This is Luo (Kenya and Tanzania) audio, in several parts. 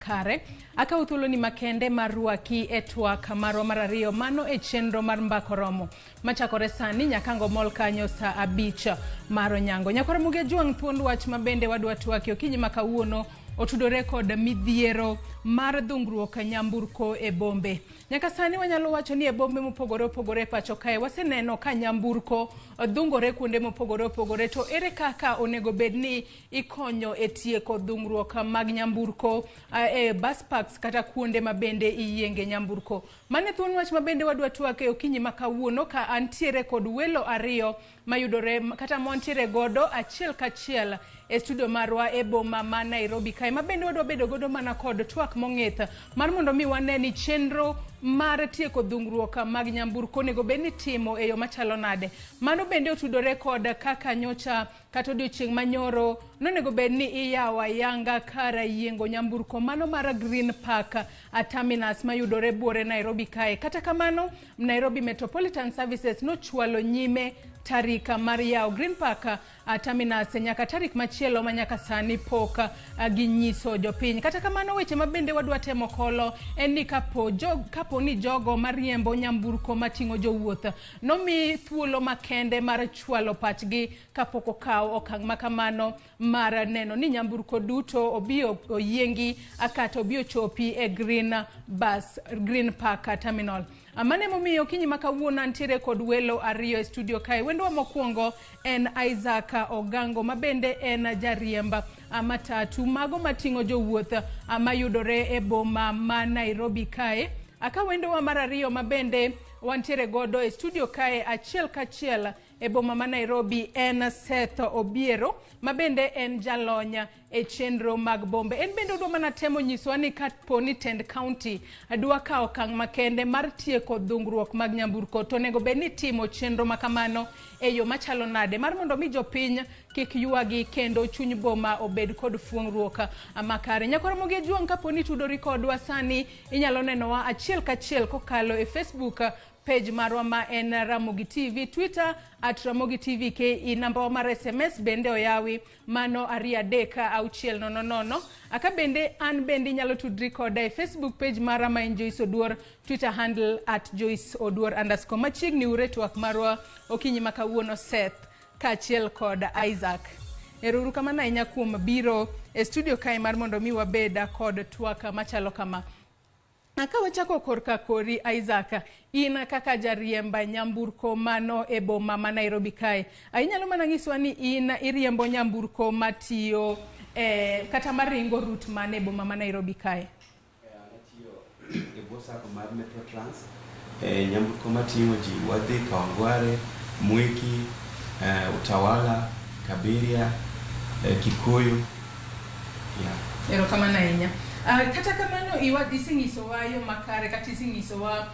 Kare, akawo thuoloni makende mar rwaki e twak marwa mar ariyo mano e chenro mar Mbaka Oromo machakore sani nyaka ang' omol kanyo saa abich mar onyango. Nyakwar Ramogi Ajwang' thuond wach ma bende wadwa twake okinyi ma kawuono otudore kod midhiero mar dhungruok nyamburko e bombe. Nyaka sani wanyalo wacho ni e bombe mopogore opogore e pacho kae waseneno ka nyamburko dhungore kuonde mopogore opogore to ere kaka onego bed ni ikonyo e tieko dhungruok mag nyamburko e bus parks kata kuonde ma bende iyienge nyamburko. Mano e thuon wach ma bende wadwa twak e okinyi ma kawuono ka antiere kod welo ariyo mayudore kata mwantiere godo achiel kachiel e studio marwa e boma ma Nairobi kae ma bende wadwa bedo godo mana kod twak mong'ith mar mondo mi wane ni chenro mar tieko dhungruok mag nyamburko onego bed ni itimo e yo machalo nade. Mano bende otudore kod kaka nyocha Kata odiochieng' manyoro nonego bed ni iyawo ayanga kar yiengo nyamburko mano mar Green Park Terminus mayudore buore Nairobi kae. Kata kamano, Nairobi Metropolitan Services nochwalo nyime tarik mar yawo Green Park Terminus nyaka tarik machielo ma nyaka sani pok ginyiso jopiny. Kata kamano, weche ma bende wadwa temo kolo en ni kapo, jo, kapo ni jogo mariembo nyamburko mating'o jowuoth nomi thuolo makende mar chwalo pachgi kapok okaw okang' ma kamano mar neno ni nyamburko duto obi oyiengi kata obi ochopi e Green Bus, Green Park Terminal. Mano emomiyo okinyi ma kawuono antiere kod welo ariyo e studio kae. Wendwa mokwongo en Isaac Ogango ma bende en jariemb matatu mago mating'o jowuoth mayudore e boma ma Nairobi kae. Aka wendowa mar ariyo ma bende wantiere godo e studio kae achiel kachiel e boma ma Nairobi en Seth Obiero ma bende en jalony e chenro mag bombe. En bende odwa mana temo nyisowa ni kapo ni tend county dwa kawo okang' makende mar tieko dhungruok mag nyamburko to onego bed ni timo chenro ma kamano e yo machalo nade mar mondo mi jopiny kik ywagi kendo chuny boma obed kod fuong'ruok makare. Nyakwar Ramogi Ajwang' kapo ni tudori kodwa sani inyalo nenowa achiel kachiel kokalo e Facebook page marwa ma en Ramogi TV, Twitter at Ramogi TV KE, namba wa mar SMS bende oyawi mano 23600. Aka bende an bende inyalo tudri koda e Facebook page mara ma en Joyce Oduor, Twitter handle at Joyce Oduor underscore. Machiegni ure twak marwa okinyi ma kawuono Seth kaachiel kod Isaac. Ero uru kamano ahinya kuom biro e studio kae mar mondo mi wabed kod twak machalo kama. Ka wachako korka kori Isaac, in kaka jariemb nyamburko mano e boma ma Nairobi kae, inyalo mana nyiswa ni in iriembo nyamburko matiyo eh, kata maringo route mane e boma ma Nairobi kae? Anatiyo e bwo sacco mar Metro Trans, e nyamburko mating'o ji wadhi Kawangware, Mwiki, Utawala, Kabiria, Kikuyu. Yeah. Erokamano ahinya. Kata kamano iwa, isenyisowa yo makare kata isenyisowa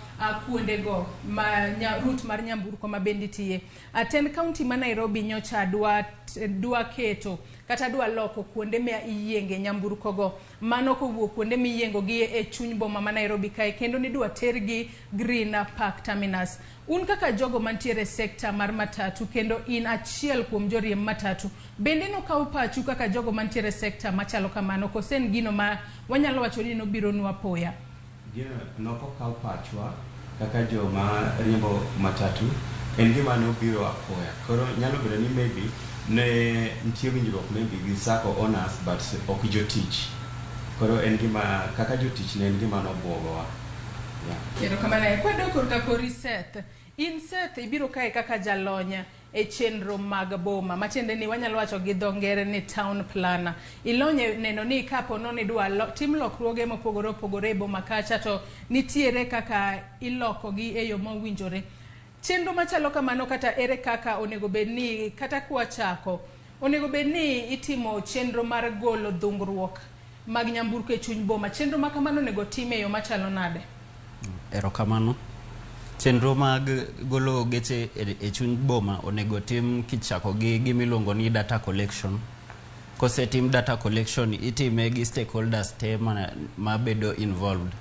kuondego ma nya, route mar nyamburko ma bende itiye. Tend county ma Nairobi nyocha dwa, dwa keto kata dwa loko kuonde ma iyienge nyamburko go. Mano kowuok kuonde miyiengo gi e chuny boma ma Nairobi kae kendo nidwa tergi Green Park Terminus. Un kaka jogo mantiere e sekta mar matatu kendo in achiel kuom joriemb matatu, bende nokaw pachu kaka jogo mantiere e sekta machalo kamano kose en gino ma wanyalo wacho ni nobironu apoya? Gino nokokaw pachwa kaka joma riembo matatu, en gima nobiro apoya. Koro nyalo bedo ni maybe ne nitie winjruok maybe gi sacco owners but ok jotich. Koro en gima kaka jotich ne en gima nobuogowa. Yeah. Erokamano ahinya. Kwadok korka kori Seth, in Seth ibiro kae kaka jalony e chenro mag boma, matiende ni wanyalo wacho gi dho ngere ni town planner. Ilony e neno ni kapo nono idwa lo, tim lokruoge mopogore opogore e boma kacha to nitiere kaka ilokogi e yo mowinjore. Chenro machalo kamano kata ere kaka onego bed ni kata kwachako, onego bed ni itimo chenro mar golo dhungruok mag nyamburko e chuny boma. Chenro ma kamano onego tim e yo machalo nade? Erokamano. Chenro mag golo geche e chuny boma onego tim kichako gi gima iluongo ni data collection. Kosetim data collection itime gi stakeholders te mabedo involved.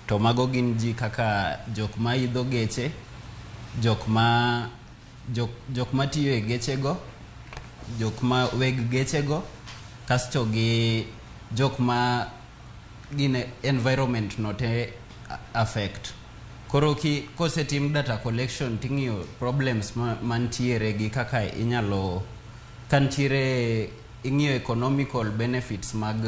To mago gin ji kaka jok ma idho geche, jok ma jok, jok matiyo e gechego, jok ma weg gechego, kasto gi jok ma gine environment no te affect. Koro ki kosetim data collection ting'iyo problems mantiere gi kaka inyalo ka ntiere, ing'iyo economical benefits mag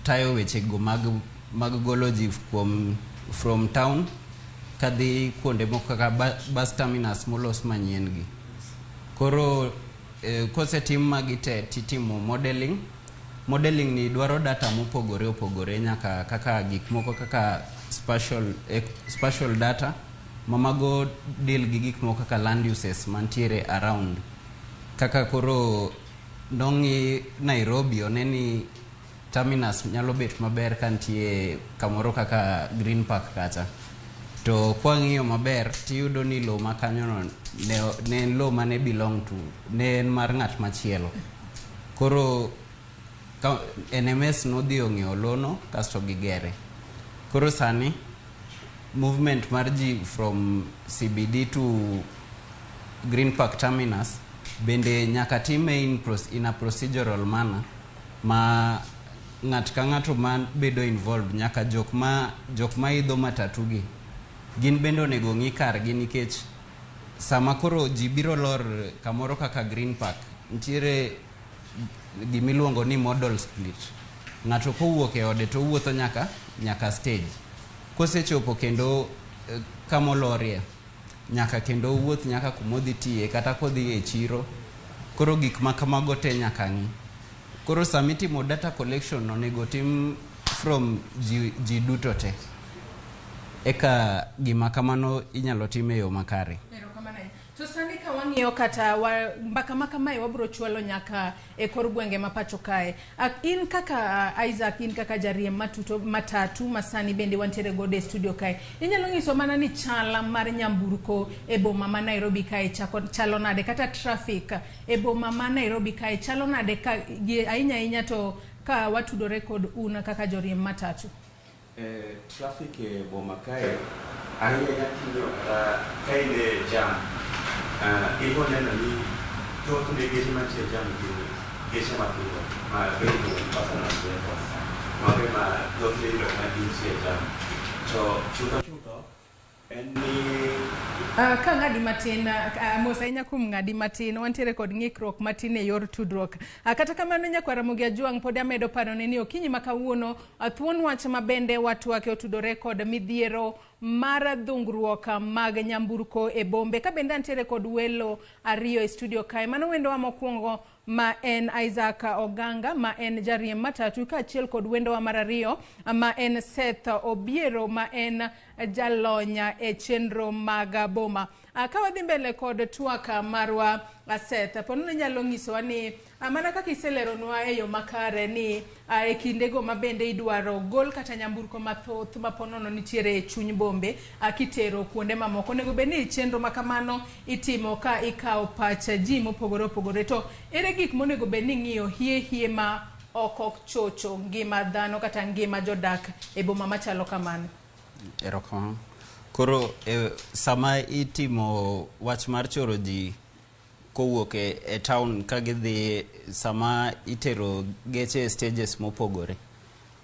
tayo wechego mag golo ji kuom from town kadhi kuonde moko kaka bus terminus molos manyien gi. Koro kosetim magi te titimo modeling. Modeling ni dwaro data mopogore opogore, nyaka kaka gik moko kaka spatial data ma mago deal gi gik moko kaka land uses mantiere around. Kaka koro nong'i Nairobi, one ni terminus nyalo bet maber ka nitie kamoro kaka Green Park kacha. To kwang'iyo maber tiyudo ni lowo ma kanyono ne en lowo mane belong to, ne en mar ng'at machielo. Koro ka NMS nodhi ong'iewo lono kasto gigere. Koro sani movement mar ji from CBD to Green Park terminus bende nyaka time in a procedural manner ma ng'at ka ng'ato ma bedo involved, nyaka jok ma idho matatu gi gin bende onego ng'i kargi, nikech sama koro ji biro lor kamoro kaka Green Park, nitiere gimiluongo ni modal split. Ng'ato kowuok e ode to owuotho nyaka stage, kosechopo kendo kamolorie nyaka kendo owuoth nyaka kumodhi tiye kata kodhi e chiro. Koro gik ma kamago te nyaka ng'i. Koro samitimo data collection onego tim from ji duto te, eka gima kamano inyalo tim e yo makare. Erokamano ahinya. To sani ka wang'iyo kata mbaka ma kamae wabiro chwalo nyaka e kor gwenge ma pacho kae. In kaka Isaac, in kaka jariemb matatu ma sani bende wantiere godo e studio kae. Inyalo nyiso mana ni chala mar nyamburko e boma ma Nairobi kae chako chalo nade, kata traffic e boma ma Nairobi kae chalo nade, ka ahinya ahinya to ka watudore kod un kaka joriemb matatu? Traffic e boma kae ahinya ahinya king'iyo kata ka in e jam, ibo neno ni thothne geche mantie e jam gin geche matindo ma bende personal vehicles. Mago ema thothne iyudo ka gintie e jam. To chutho chutho en ni Ka ng'adi matin, mos ahinya kuom ng'adi matin, wantiere kod ng'ikruok matin e yor tudruok. Kata kamano, nyakwar Ramogi Ajwang', pod amedo parone ni okinyi ma kawuono, thuon wach ma bende watwake otudore kod midhiero mar dhungruok mag nyamburko e bombe. Ka bende antiere kod welo ariyo e studio kae. Mano wendowa mokwongo ma en Isaac Oganga ma en jariemb matatu, kaachiel kod wendowa mar ariyo ma en Seth Obiero ma en jalony e chenro mag boma. Ka wadhi mbele kod twak marwa, Seth, ponono inyalo nyisowa ni mana kaka iseleronwa e yo makare ni e kindego ma bende idwaro gol kata nyamburko mathoth ma ponono nitiere e chuny bombe kitero kuonde mamoko, onego bed ni chenro ma kamano itimo ka ikawo pach ji mopogore opogore. To ere gik monego bed ni ing'iyo hie hie ma ok ochocho ngima dhano kata ngima jodak e boma machalo kamano? Erokamano. Koro sama itimo wach mar choro ji kowuok e town ka gidhi, sama itero geche e stages mopogore,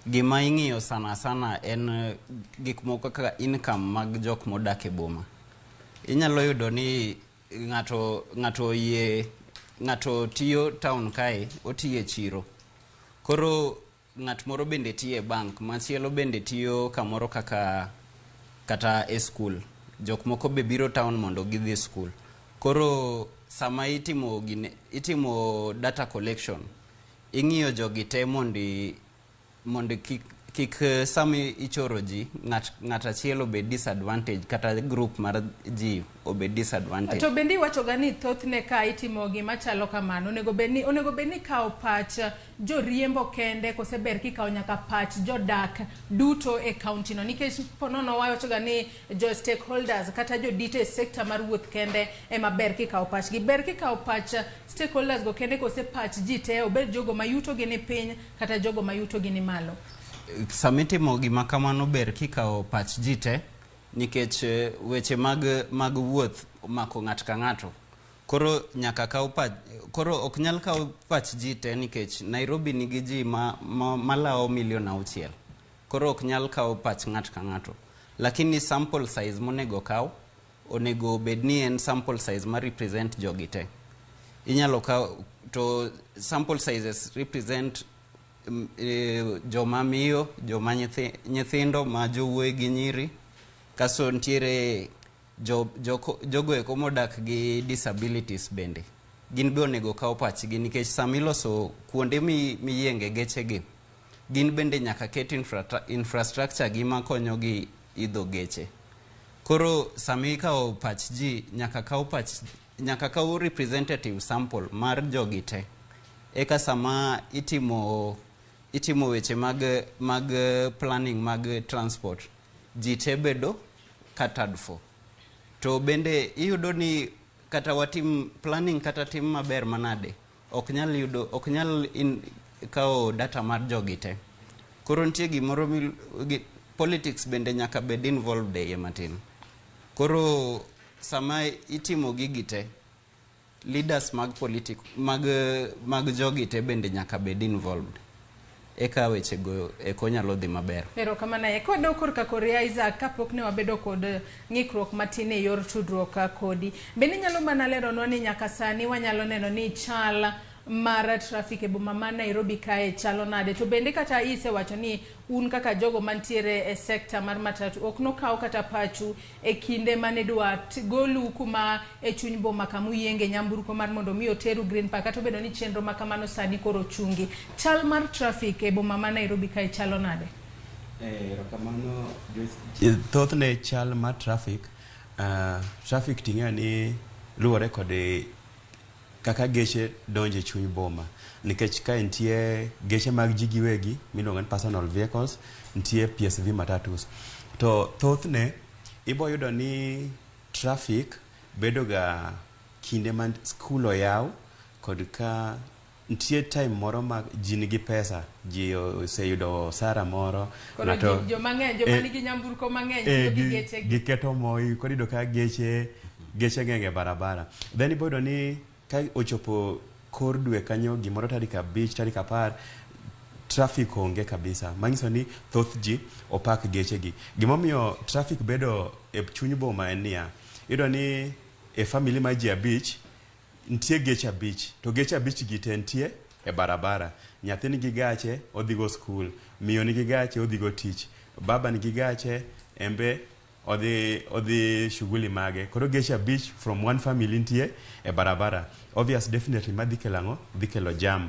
gima ing'iyo sana sana en gik moko kaka income mag jok modak e boma. Inyalo yudo ni ng'ato oyie, ng'ato tiyo town kae, otiyo e chiro. Koro ng'at moro bende tiyo e bank, machielo bende tiyo kamoro kaka kata e skul. Jok moko be biro town mondo gidhi skul. Koro sama itimo gine, itimo data collection, ing'iyo jogi te mondi kik sama ichoro ji ng'at achiel obed disadvantage kata group mar ji obed disadvantage. To bende iwacho ga ni thothne ka itimo gima chalo kamano, onego bed ni kawo pach joriembo kende kose ber kikawo nyaka pach jodak duto e kaunti no? Nikech ponono wawacho ga ni jo stakeholders kata jodito e sekta mar wuoth kende ema ber kikawo pachgi. Ber kikawo pach stakeholders go kende kose pach ji te, obed jogo ma yuto gi ni piny kata jogo ma yuto gi ni malo? Sama itimo gima kamano ber kikawo pach ji te, nikech weche mag wuoth omako ng'at ka ng'ato. Koro nyaka kaw pach, koro ok nyal kaw pach ji te nikech Nairobi nigi ji malawo milion 6. Koro ok nyal kaw pach ng'ato ka ng'ato. Lakini sample size monego kaw, onego bed ni en sample size ma represent jogi te. Inyalo kaw to sample sizes represent joma miyo, joma nyithindo ma jowuoyi gi nyiri, kasto nitiere jogo eko modak gi disabilities bende. Gin be onego kaw pachgi nikech sama iloso kuonde miyienge geche gi, gin bende nyaka ket infrastructure gi makonyo gi idho geche. Koro sama ikawo pach ji, nyaka kaw representative sample mar jogi te. Eka sama itimo weche mag planning mag transport, ji te bedo catered for. To bende iyudo ni kata watim planning kata tim maber manade, ok nyal kawo data mar jogi te. Koro nitie gimoro politics bende nyaka bed involved e iye matin. Koro sama itimo gigi te, leaders mag politic mag jogi te bende nyaka bed involved. Eka weche go eko nyalo dhi maber. Erokamano ahinya. Kwadok korka kori Isaac, kapok ne wabedo kod ng'ikruok matin e yor tudruok kodi. Bende inyalo mana leronwa ni nyaka sani wanyalo neno ni chal mar traffic e boma ma Nairobi kae chalo nade? To bende kata isewacho ni un kaka jogo mantiere e sekta mar matatu ok nokaw kata pachu e kinde mane dwa golu kuma e chuny boma kama uyienge nyamburko mar mondo mi oteru Green Park, kata obedo ni chenro ma kamano sani koro chungi. Chal mar traffic e boma ma Nairobi kae chalo nade? Erokamano Joyce. Thothne chal mar traffic, traffic ting'eyo ni luwore kod kaka geche donjo e chuny boma, nikech ka nitie geche mag ji giwegi miluongo ni personal vehicles, nitie PSV matatus. To thothne ibo yudo ni traffic bedo ga kinde ma skul oyaw kod ka nitie time moro ma ji nigi pesa, ji oseyudo osara moro. Koro joma ng'eny, joma nigi nyamburko mang'eny tiyo gi geche gi. Giketo moi, koro iyudo ka geche ng'eny e barabara. Then ibo yudo ni ka ochopo kor dwe kanyo gimoro tarik 5, tarik 10, traffic onge kabisa, manyiso ni thoth ji opak geche gi. Gimomiyo traffic bedo e chuny boma en niya, iyudo ni e family mar ji 5 nitie geche 5, to geche 5 gi te nitie e barabara. Nyathi nigi gache odhi go skul, miyo nigi gache odhi go tich, baba nigi gache embe odhi shughuli mage. Koro geche 5 from one family nitie e barabara. Obvious, definitely madhi kelo ang'o? Dhi kelo jam.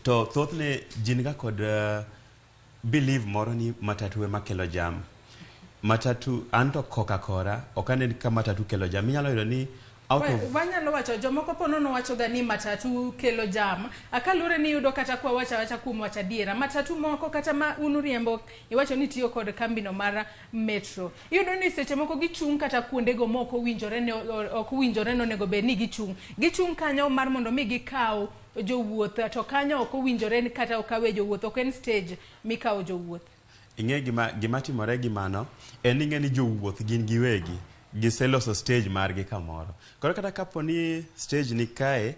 To thothne ji niga kod believe moro ni matatu ema kelo jam. Matatu anto koka kora ok ane ka matatu kelo jam. Inyalo yudo ni out of Wanyalo wacho jomoko po nono wacho ga ni matatu kelo jam. Kaluwore ni iyudo kata kwa wacho awacha kuom wacho adiera, matatu moko kata ma un uriembo, iwacho ni tiyo kod kambino mar Metro, iyudo ni seche moko gichung' kata kuondego mok owinjore ne ok owinjore ni onego bed ni gichung' kanyo mar mondo mi gikaw jowuoth, to kanyo ok owinjore ni kata okawe jowuoth, ok en stage mikawo jowuoth. Ing'e gima timore gi mano en ni, ing'e ni jowuoth gin giwegi giseloso stage margi kamoro. Koro kata kapo ni stage ni kae,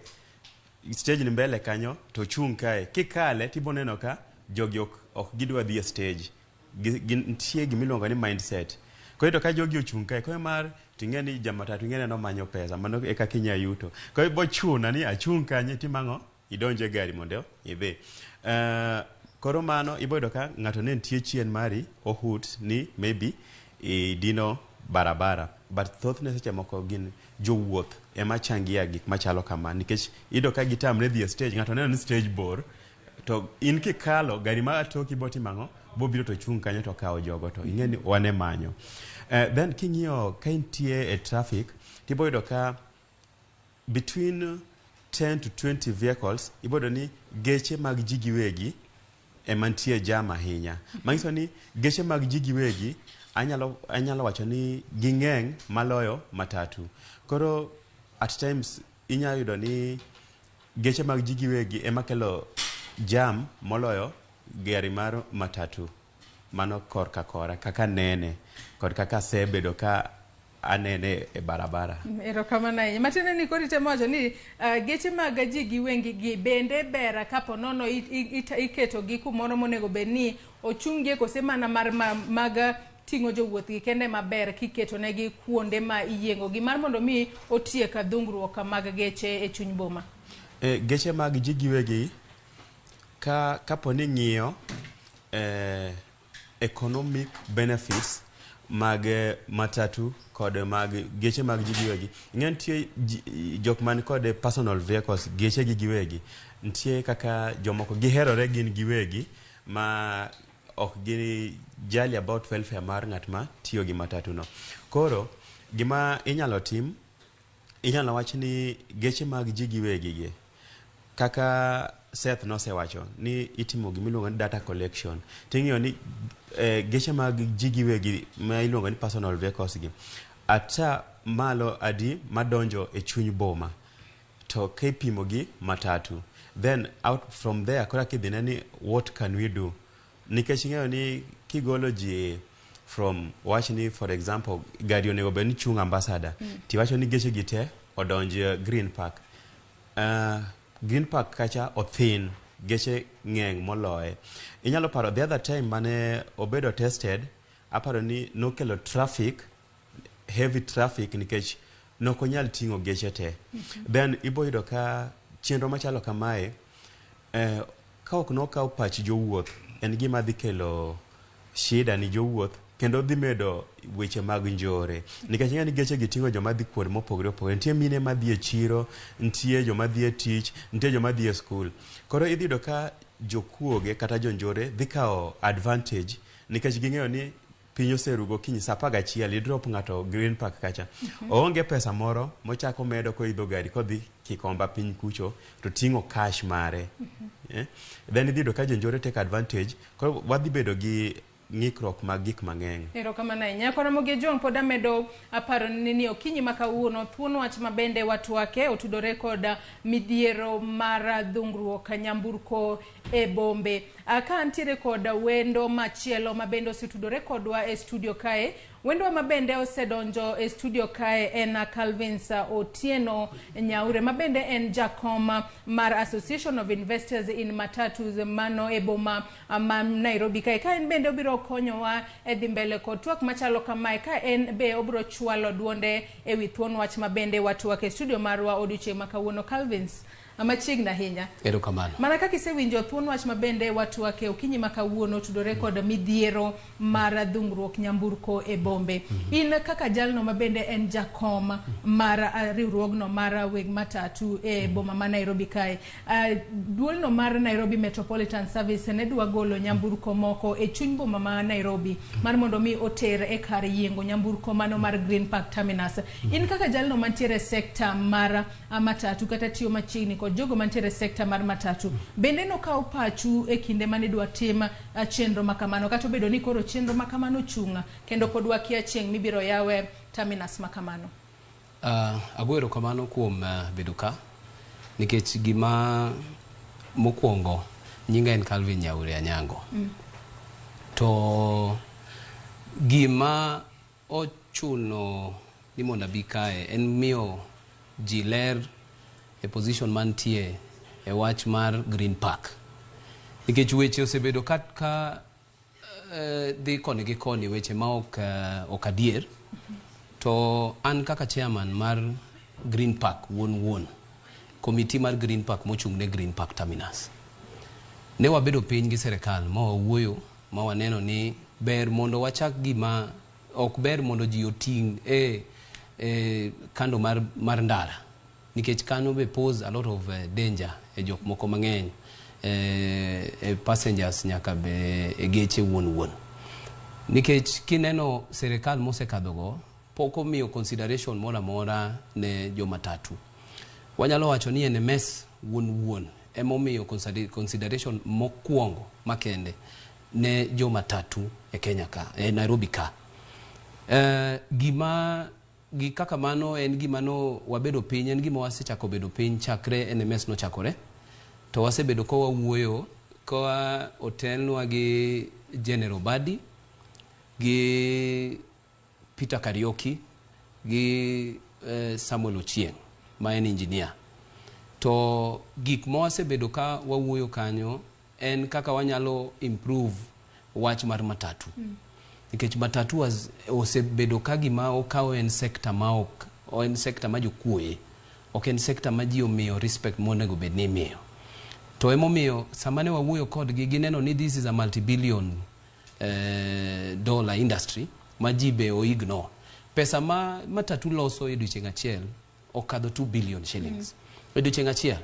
stage ni mbele kanyo, to chung' kae kikale tibo neno ka jogi ok gidwa dhi e stage. Nitie gimiluongo ni mindset. Koro iyudo ka jogi ochung' kae, koro mar ting'e ni jamatatu, ing'e ni en omanyo pesa, mano e kaka inya yuto. Koro ibo chuna ni achung' kanyo, itimo ang'o? Idonj e gari mondo idhi. Koro mano ibo yudo ka ng'ato ne nitie chien mari ohut ni maybe idino barabara, but thothne seche moko gin jowuoth ema changia gik machalo kama, nikech iyudo ka gitamre dhi e stage. Ng'ato neno ni stage bor, to in kikalo gari ma toki botimo ang'o? Bobiro to chung' kanyo to kawo jogo, to ing'e ni wan e manyo. Then king'iyo ka intie e traffic, tibo yudo ka between 10 to 20 vehicles, ibo yudo ni geche mag ji giwegi ema nitie jam ahinya. Manyiso ni geche mag ji giwegi anyalo wacho ni ging'eny maloyo matatu. Koro at times inyalo yudo ni geche mag ji giwegi ema kelo jam moloyo gari mar matatu. Mano korka kora kaka nene kod kaka asebedo ka anene e barabara. Erokamano ahinya. Matiende ni koro itemo wacho ni geche mag ji giwegi gi bende ber kapo nono iketo gi kumoro monego bed ni ochung'ie kose mana mar mag ting'o jowuoth gi kende maber kiketo negi kuonde ma iyieng'o gi mar mondo mi otiek dhungruok mag geche e chuny boma. Geche mag ji giwegi kapo ni ng'iyo economic benefits mag matatu kod mag geche mag ji giwegi, ing'e nitie jok man kod personal vehicles, geche gi giwegi, nitie kaka jomoko giherore gin giwegi ma ok gijali about welfare mar ng'at ma tiyo gi matatu no. Koro gima inyalo tim, inyalo wach ni geche mag ji giwegi gi kaka Seth nosewacho ni itimo gimiluongo ni data collection, ting'iyo ni geche mag ji giwegi ma iluongo ni personal vehicles gi ata malo adi madonjo e chuny boma to kipimo gi matatu, then out from there koro kidhi ni what can we do, nikech ing'eyo ni kigolo ji from wach ni for example gari onego bed ni chung Ambassador, tiwacho ni geche gi te odonj Green Park, Green Park kacha othin, geche ng'eny moloye. Inyalo paro the other time mane obedo tested, aparo ni nokelo traffic, heavy traffic, nikech nokonyal ting'o geche te. Then ibo yudo ka chenro machalo kamae ka ok nokaw pach jowuoth, en gima dhi kelo shida ni jowuoth kendo dhi medo weche mag njore, nikech ing'e ni geche gi ting'o joma dhi kuonde mopogore opogore. Nitie mine madhi e chiro, nitie joma dhi e tich, nitie joma dhi e skul. Koro idhi yudo ka jokuoge kata jonjore dhi kawo advantage nikech ging'eyo ni piny oserugo kiny saa 11 idrop ng'ato Green Park kacha, oonge pesa moro mochako medo koidho gari kodhi Kikomba piny kucho to ting'o cash mare, Then idhi yudo ka jonjore take advantage. Koro wadhi bedo gi ng'ikruok mag gik mang'eny. Erokamano ahinya. Ramogi Ojwang pod amedo aparo ni okinyi ma kawuono thuon wach ma bende watwake otudore kod midhiero mar dhungruok nyamburko e bombe. Ka antiere kod wendo machielo ma bende osetudore kodwa e studio kae. Wendo ma bende osedonjo e studio kae en Calvins Otieno Nyaure ma bende en jakom mar Association of Investors in Matatus mano e boma ma Nairobi kae. Ka en bende obiro konyowa e dhi mbele kod twak machalo kamae, ka en be obiro chwalo duonde e wi thuon wach ma bende watwak e studio marwa odiochieng' ma kawuono. Calvins, machiegni ahinya. Erokamano. Mana kaka isewinjo thuon wach ma bende watwake okinyi ma kawuono tudore kod midhiero mar dhungruok nyamburko e bombe. In kaka jalno ma bende en jakom mar riwruogno mar weg matatu e boma ma Nairobi kae, duolno mar Nairobi Metropolitan Service ne dwa golo nyamburko moko e chuny boma ma Nairobi mar mondo mi oter e kar yiengo nyamburko mano mar Green Park Terminus. In kaka jalno mantiere e sekta mar matatu kata tiyo machiegni kod jogo mantiere e sekta mar matatu, bende nokawo pachu e kinde mane idwa tim chenro makamano, kata obedo ni koro chenro makamano chung' kendo pod wakia chieng' mibiro yawe terminus makamano? Ago erokamano kuom bedo ka, nikech gima mokwongo nyinga en Calvin Nyaure Anyango. To gima ochuno ni mondo abi kae en miyo ji ler e position mantie e wach mar Green Park. Nikech weche osebedo ka dhi koni gi koni, weche ma ok adier. To an kaka chairman mar Green Park wuon wuon, komiti mar Green Park mochung' ne Green Park Terminus, ne wabedo piny gi serikal ma wawuoyo ma waneno ni ber mondo wachak gima ok ber mondo ji oting' e kando mar ndara, nikech kano be pose a lot of danger e jok moko mang'eny, e passengers nyaka be e geche wuon wuon. Nikech kineno serikal mosekadhogo pok omiyo consideration moro amora ne jomatatu. Wanyalo wacho ni NMS wuon wuon emomiyo consideration mokwongo makende ne jomatatu e Kenya ka, e Nairobi ka. Gima gi kaka mano en gima no wabedo piny, en gima wasechako bedo piny chakre NMS nochakore, to wasebedo ka wawuoyo ka otelnwa gi General Badi gi Peter Kariuki gi Samuel Ochieng ma en engineer. To gik ma wasebedo ka wawuoyo kanyo en kaka wanyalo improve wach mar matatu. Nikech matatu osebedo ka gima okawo en sector ma ok en sector ma jokuoye, ok en sector ma ji omiyo respect monego bed ni imiyo. To emomiyo sama ne wawuoyo kodgi gineno ni this is a multi-billion dollar industry ma ji be o ignore. Pesa ma matatu loso e odiochieng' achiel okadho 2 billion shillings. E odiochieng' achiel.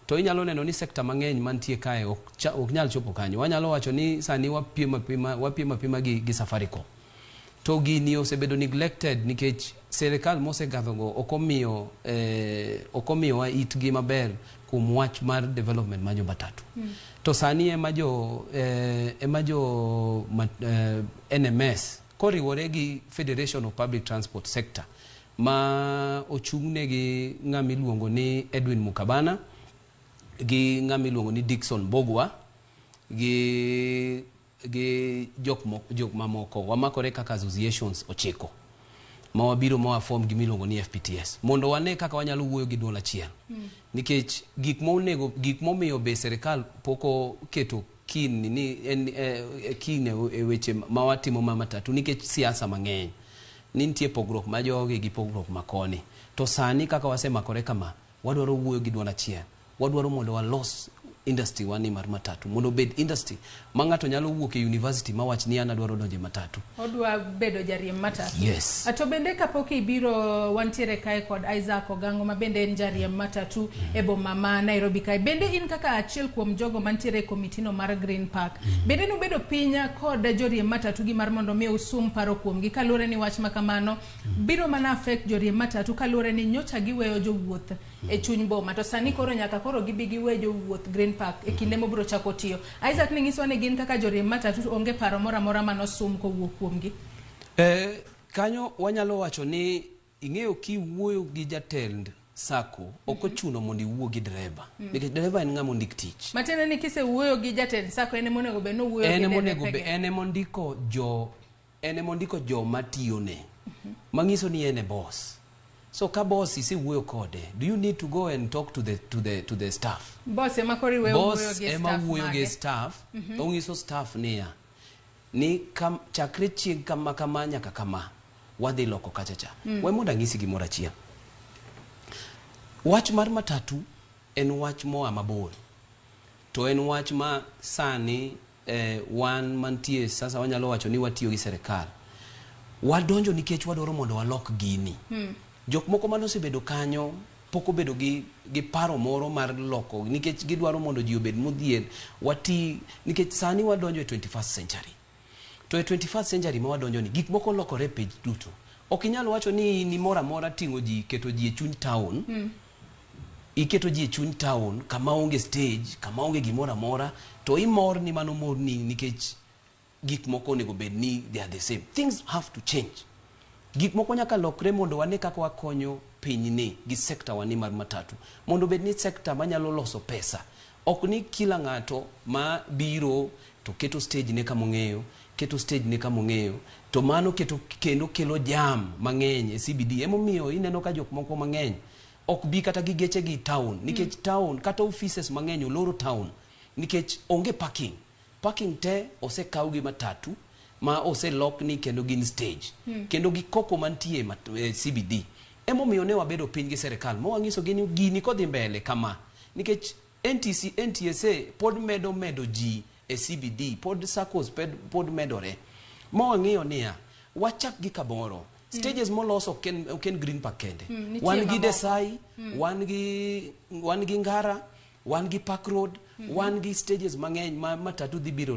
To inyalo neno ni sector mang'eny mantie kae ok nyal chopo kanyo. Wanyalo wacho ni sani wapiem apima, wapiem apima gi Safaricom. To gini osebedo neglected nikech sirikal mosekadhogo ok omiyowa itgi maber kuom wach mar development mar jo matatu. To sani ema jo NMS koriwore gi Federation of Public Transport Sector ma ochung'ne gi ng'ama iluongo ni Edwin Mukabana gi ng'ama iluongo ni Dickson Mbugua gi jok mamoko wamakore kaka associations 9 ma wabiro ma waform gima iluongo ni FPTS mondo wane kaka wanyalo wuoyo gi duol achiel. Nikech gik monego gik momiyo be sirikal pok oketo keen ni en keen e weche ma watimo ma matatu nikech siasa mang'eny ni nitie pogruok ma jogi gi pogruok ma koni. To sani kaka wasemakore kama, wadwaro wuoyo gi duol achiel. Wadwaro mondo walos industry wani mar matatu mondo obed industry ma ng'ato nyalo wuok e university mawach ni an adwaro donjo e matatu. Odwa bedo jariemb matatu. Yes. To bende kapok ibiro, wantiere kae kod Isaac Ogango ma bende en jariemb matatu e boma ma Nairobi kae. Bende in kaka achiel kuom jogo mantiere e komitino mar Green Park, bende nubedo piny kod joriemb matatu gi mar mondo mi usum paro kuomgi, kaluwore ni wach ma kamano biro mana affect joriemb matatu, kaluwore ni nyocha giweyo jowuoth e chuny boma to sani koro nyaka koro gibi giwe jowuoth Green Park e kinde mobiro chako tiyo. Isaac ni nyisowa ni gin kaka joriemb matatu onge paro moro amora manosum kowuok kuomgi. Kanyo wanyalo wacho ni ing'eyo kiwuoyo gi jatend sacco ok ochuno mondo iwuo gi dereba nikech dereba en ng'ama ondik tich. Matiende ni kisewuoyo gi jatend sacco, en emonego bed ni owuoyo en gi emonego be derepege. En emondiko joma tiyone manyiso ni en e boss. So ka boss isewuoyo kode, do you need to go and talk to the staff? Boss ema koro iweyo wuoyo Boss gi ema staff wuoyo gi mage. staff. Onyiso staff niya ni chakre chieng' kama kama nyaka kama wadhi loko kacha cha. We mondo anyisi gimoro achiel. Wach mar matatu en wach moa mabor to en wach ma sani wan mantie sasa wanyalo wacho ni watiyo gi serikal wadonjo nikech wadwaro mondo walok gini. Jok moko manosebedo kanyo pok obedo gi paro moro mar loko nikech gidwaro mondo ji obed modhier wati nikech sani wadonjo e 21st century. To e 21st century ma wadonjo ni gik moko lokore e piny duto. Ok inyal wacho ni ni moro amora ting'o ji keto ji e chuny town. Iketo ji e chuny town kama onge stage, kama onge gimoro amora, to imor ni mano morni nikech gik moko onego bed ni they are the same. Things have to change. Gik moko nyaka lokre mondo wane kaka wakonyo pinyni gi sector wani mar matatu mondo obed ni sector manyalo loso pesa. Ok ni kila ng'ato ma biro to keto stage ne kamong'eyo, keto stage ne kamong'eyo, to mano keto kendo kelo jam mang'eny e CBD. Emomiyo ineno ka jok moko mang'eny ok bi kata gi geche gi town nikech town kata offices mang'eny oloro town nikech onge parking. Parking te osekaw gi matatu ma oselokni kendo gin stage kendo gi koko mantie e CBD. Emomiyo ne wabedo piny gi serikal ma wang'isogi ni gini kodhi mbele kama nikech NTC, NTSA pod medo medo ji e CBD, pod SACCOs pod medore ma wang'iyo niya wachak gi kamoro stages molos ok en Green Park kende. Nitie Wan gi mamoko. Desai, wan gi Ngara, wan gi Park Road, wan gi stages mang'eny ma matatu dhi biro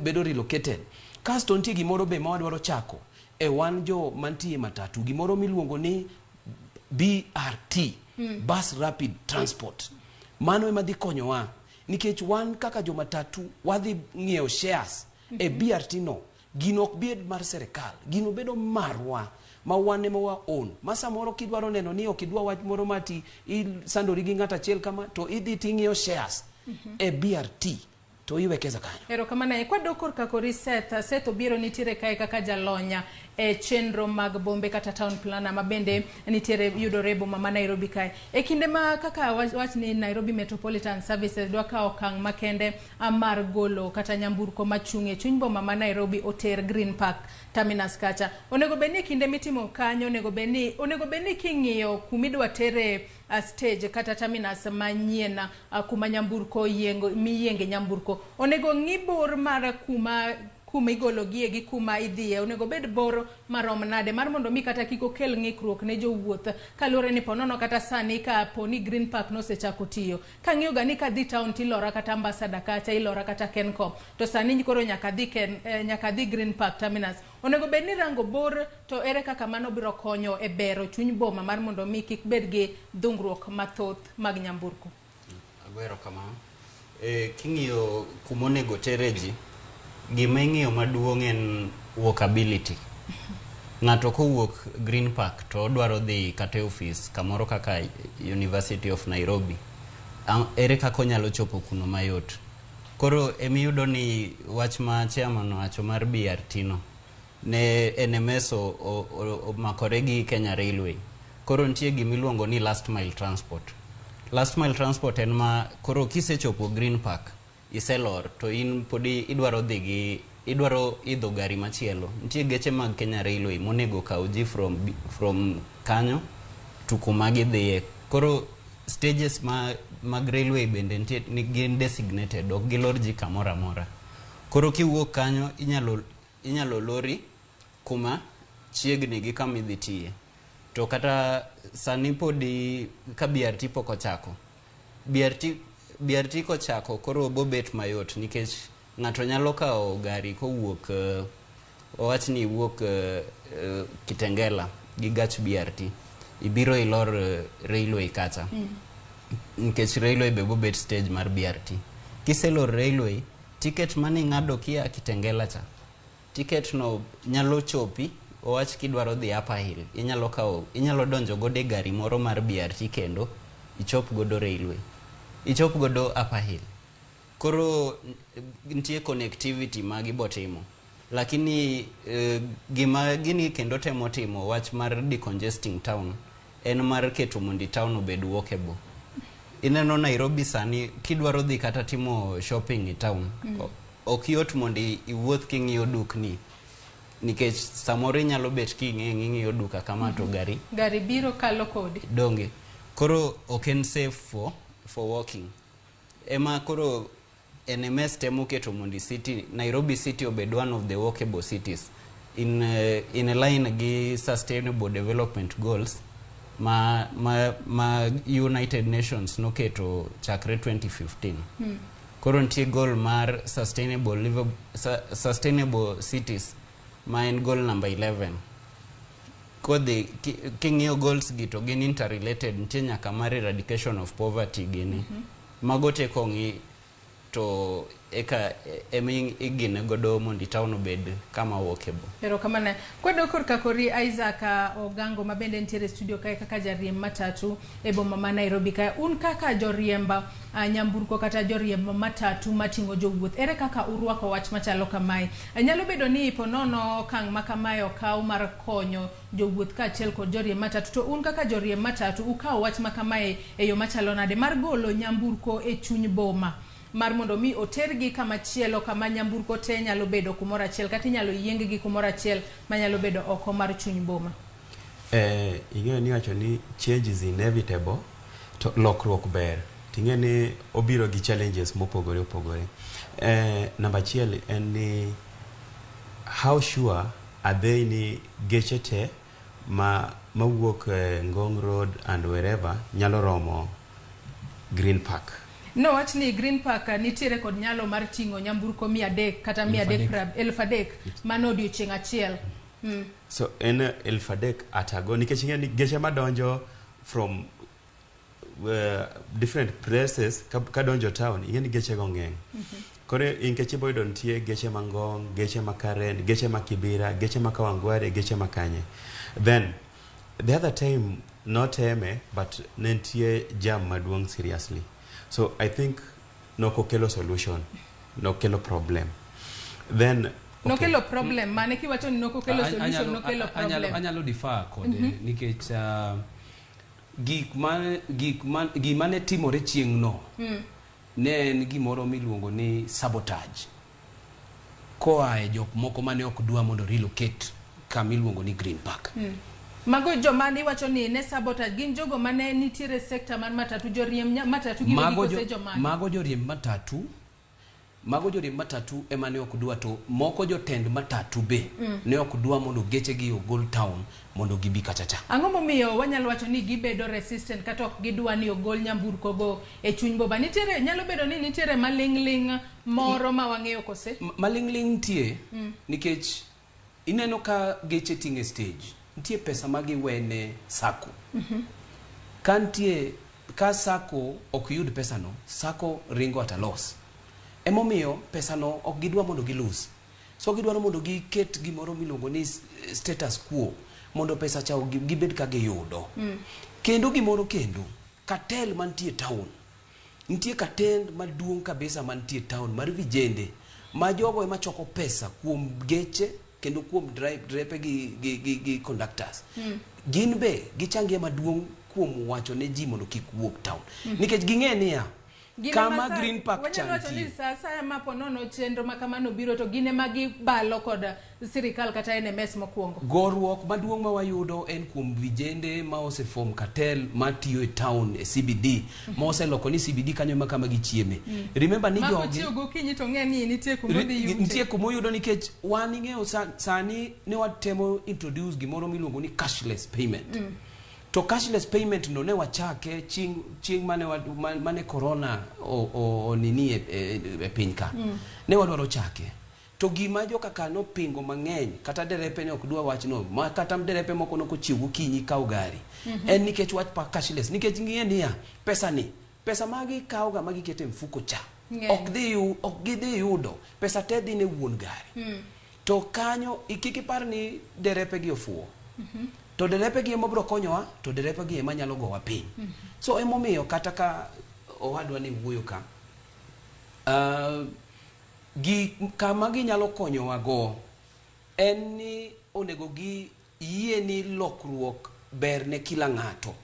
bedo relocated. Kasto nitie gimoro be ma wadwaro chako e wan jo mantie matatu, gimoro miluongo ni BRT, Bus Rapid Transport. Mano ema dhi konyowa nikech wan kaka jo matatu wadhi ng'iewo shares e BRT no. Gino ok bed mar serikal, gino bedo marwa ma wan ema wa own. Ma samoro kidwaro neno ni ok idwa wach moro mati isandori gi ng'ato achiel kama to idhi ting'iewo shares e BRT to iwekeza kanyo. Erokamano ahinya. Kwadok korka kori Seth, Seth Obiero nitiere kae kaka jalonya. e chenro mag bombe kata town planner ma bende nitiere yudore e boma ma Nairobi kae. E kinde ma kaka wach ni Nairobi Metropolitan Services dwa kawo okang' makende mar golo kata nyamburko machung' e chuny boma ma Nairobi oter Green Park Terminus kacha. Onego bed ni kinde mitimo kanyo onego bed ni king'iyo kumidwa tere stage kata terminus manyien, kuma nyamburko yiengo miyienge nyamburko, onego ng'i bor mar kuma igologie gi kuma idhiye. Onego bed bor marom nade mar mondo mi kata kik okel ng'ikruok ne jowuoth, kaluwore ni ponono kata sani ka poni Green Park nosechako tiyo, kang'iyo ga ni kadhi town tilora kata Ambassador kacha, ilora kata Kencom, to sani koro nyaka dhi nyaka dhi Green Park Terminus. Onego bed ni rango bor to ere kaka mano biro konyo e bero chuny boma mar mondo mi kik bed gi dhungruok mathoth mag nyamburko? Ago erokamano. King'iyo kumonego tere ji, gima ing'iyo maduong' en walkability. Ng'ato kowuok Green Park to odwaro dhi kata e ofis kamoro kaka University of Nairobi, ere kaka onyalo chopo kuno mayot? Koro emiyudo ni wach ma chairman owacho mar BRT no, ne NMS omakore gi Kenya Railway. Koro nitie gimiluongo ni last mile transport. Last mile transport en ma koro kisechopo Green Park, iselor to in podi idwaro dhi gi idwaro idho gari machielo. Nitie geche mag Kenya Railway monego kaw ji from kanyo to kuma gidhiye. Koro stages mag railway bende nitie gin designated, ok gilor ji kamoro amora. Koro kiwuok kanyo inyalo lori kuma chiegni gi kama idhi tiye. To kata sani podi ka BRT pok ochako. BRT kochako koro bobet mayot nikech ng'ato nyalo kawo gari kowuok, wawach ni iwuok Kitengela gi gach BRT, ibiro ilor railway kacha nikech railway be bobet stage mar BRT. Kiselor railway, ticket maning'ado kia Kitengela cha, ticket no nyalo chopi. Owach kidwaro dhi Upper Hill, inyalo kawo, inyalo donjo godo e gari moro mar BRT kendo ichop godo railway, ichop godo Upper Hill. Koro nitie connectivity ma gibotimo, lakini gima gini kendo temo timo wach mar decongesting town en mar keto mondi town obed walkable. Ineno Nairobi sani kidwaro dhi kata timo shopping e town, ok yot mondo iwuoth king'iyo dukni, nikech samoro inyalo bet king'eng' ing'iyo duka kama to gari gari biro kalo kodi. Donge koro ok en safe for walking. Ema koro NMS temo keto mondi city Nairobi city obed one of the walkable cities in a line gi sustainable development goals ma United Nations noketo chakre 2015. Koro nitie goal mar sustainable cities ma en goal number 11. Kodhi king'iyo goals gi to gin interrelated. Nitie nyaka mar eradication of poverty gini. Mago te kong'i to eka ema igine godo mondo town obed kama walkable. Erokamano. Kwadok korka kori Isaac Ogango, ma bende nitiere e studio kae kaka jariemb matatu e boma ma Nairobi kae. Un kaka joriemb nyamburko kata joriemb matatu mating'o jowuoth, ere kaka urwako wach machalo kamae? Nyalo bedo ni ponono okang' ma kamae okaw mar konyo jowuoth kaachiel kod joriemb matatu, to un kaka joriemb matatu ukawo wach ma kamae e yo machalo nade mar golo nyamburko e chuny boma mar mondo mi otergi kama chielo, kama nyamburko te nyalo bedo kumoro achiel kata inyalo yieng gi kumoro achiel manyalo bedo oko mar chuny boma? Ing'eyo ni iwacho ni change is inevitable, to lokruok ber ting'e ni obiro gi challenges mopogore opogore. Namba achiel en ni how sure are they ni geche te ma mawuok Ngong Road and wherever nyalo romo Green Park? Nowach ni Green Park nitiere kod nyalo mar ting'o nyamburko 300 kata 300 3,000 mano odiochieng' achiel. So en 3,000 atago nikech ing'e ni geche madonjo from different places kadonjo town, ing'e ni geche go ng'eny. Koro nikech ibo yudo nitie geche ma Ngong, geche ma Karen, geche ma Kibera, geche ma Kawangware, geche ma kanye. Then the other time noteme, but ne nitie jam maduong' seriously. So I think nokokelo solution, nokelo problem. Then Nokelo problem mane kiwacho ni nokokelo solution, nokelo problem. Anyalo differ kode nikech gik mane gik man gima ne timore chieng' no ne en gimoro miluongo ni sabotage koa e jok moko mane ok dwa mondo relocate kama iluongo ni Green Park. Mago joma iwacho ni ne sabotage gin jogo mane nitiere sector mar matatu, joriemb matatu giwegi kose jomage? Mago joriemb matatu, mago joriemb matatu ema ne ok dwa, to moko jotend matatu be ne ok dwa mondo gechegi ogol town mondo gibi kachacha. Ang'o momiyo wanyalo wacho ni gibedo resistant kata ok gidwa ni ogol nyamburko go e chuny boma? Nitiere, nyalo bedo ni nitiere maling'ling moro ma wang'eyo kose? Maling'ling nitie nikech ineno ka geche ting'e stage, nitie pesa ma giwene sacco. Ka nitie ka sacco ok yud pesano, sacco ringo at a loss. Emomiyo pesano ok gidwa mondo gi lose. So gidwaro mondo giket gimoro miluongo ni status quo mondo pesa cha gibed ka giyudo. Kendo gimoro kendo, cartel mantie town. Nitie cartel maduong' kabisa mantie town mar vijende ma jogo ema choko pesa kuom geche kendo kuom drepe gi conductors. Gin be gichangie maduong' kuom wacho ne ji mondo kik wuog town. Nikech ging'e niya, kama Green Park wanyalo wacho ni chantie. sa asaya ma po nono chenro ma kamano biro to gin ema gibalo kod sirikal kata NMS mokwongo. Goruok maduong' ma wayudo en kuom vijende ma osefom cartel matiyo e town e CBD ma oseloko ni CBD kanyo ema kama gichieme. Remember ni Ma jogi kochiew gokinyi to ng'e ni nitie kuma odhi yute. Nitie kuma oyudo nikech wan ing'eyo sani ne watemo introduce gimoro miluongo ni cashless payment. To cashless payment no ne wachake chieng' mane corona onini e piny ka. Ne wadwaro chake. To gima joka ka nopingo mang'eny, kata derepe ne ok dwa wachno, ma kata derepe moko nokochiew gokinyi kawo gari. En nikech wach pa cashless, nikech ng'iye niya, pesa ni, pesa magi kawoga ma giketo e mfuko cha. Ng'eny. Ok gidhi yudo, pesa te dhi ne wuon gari. To kanyo, kik ipar ni derepe gi ofuwo. To derepe gi ema biro konyowa, to derepe gi ema nyalo gowa piny. So emomiyo kata ka owadwa ni wuoyo ka, gi kama ginyalo konyowa go en ni onego gi yie ni lokruok ber ne kila ng'ato.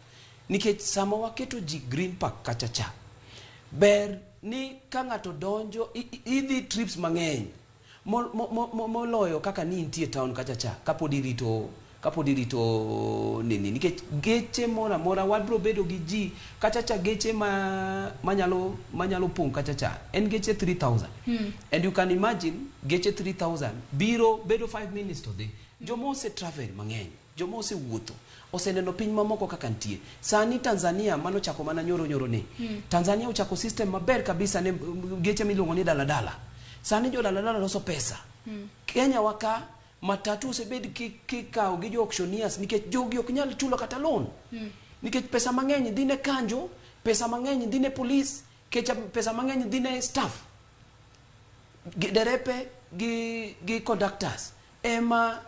Nikech sama waketo ji Green Park kacha cha, ber ni ka ng'ato donjo, idhi trips mang'eny moloyo kaka ni intie town kacha cha, kapod irito nini. Nikech geche moro amora wabiro bedo gi ji kacha cha, geche manyalo pong' kacha cha en geche 3000. And you can imagine geche 3000 biro bedo 5 minutes to dhi. Joma ose travel mang'eny, joma osewuotho, oseneno piny mamoko kaka nitie. Sani Tanzania mano chako mana nyoro nyoro ni. Tanzania ochako system maber kabisa ne geche miluongo ni daladala. Sani jo daladala loso pesa. Kenya waka matatu osebed kikawo gi jo auctioneers nikech jogi ok nyal chulo kata loan. Nikech pesa mang'eny dhi ne kanjo, pesa mang'eny dhi ne police, kecha pesa mang'eny dhi ne staff. Gi derepe gi conductors ema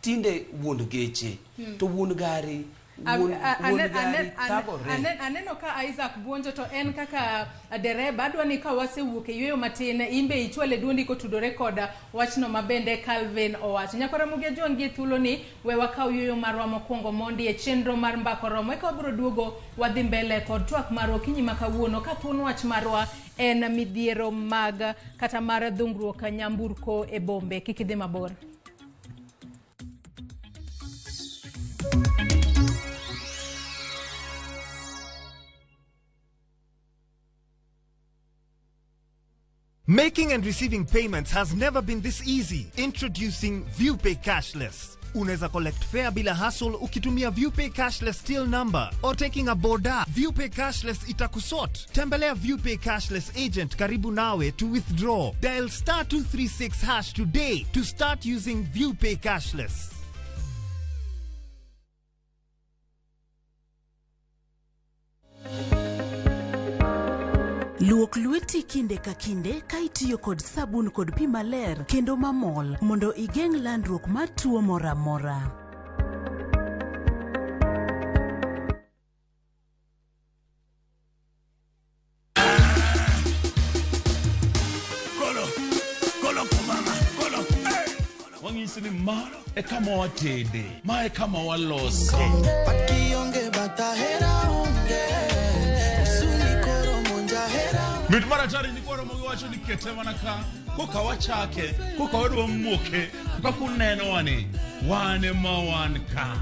tinde wuon geche. To wuon gari, wuon gari thagore. Aneno ka Isaac buonjo to en kaka dereba, adwa ni ka wasewuok e yueyo matin, imbe ichwale duondi kotudore koda wachno ma bende Calvin owacho. Nyakwara Ramogi Ajwang' gi thuolo ni we wakaw yueyo marwa mokwongo mondi e chenro mar Mbaka Oromo, eka wabiro duogo wadhi mbele kod twak marwa okinyi ma kawuono ka thuon wach marwa en midhiero mag kata mar dhungruok nyamburko e bombe. Kik idhi mabor. Making and receiving payments has never been this easy. Introducing ViewPay Cashless. Unaweza collect fare bila hassle ukitumia ViewPay Cashless till number or taking a boda. ViewPay Cashless itakusort. Tembelea ViewPay Cashless agent karibu nawe to withdraw. Dial star 236 hash today to start using ViewPay Cashless. Luok lweti kinde ka kinde ka itiyo kod sabun kod pi maler kendo mamol mondo igeng' landruok mar tuo moro amora. Golo, golo kumama, golo. Wang'isi ni mano e kama watede, ma e kama walose. Mit mar atari nyikwa Ramogi wacho ni kete mana ka koka wachake, koka wadwa moke, kaka unenowa ni wan ema wan ka.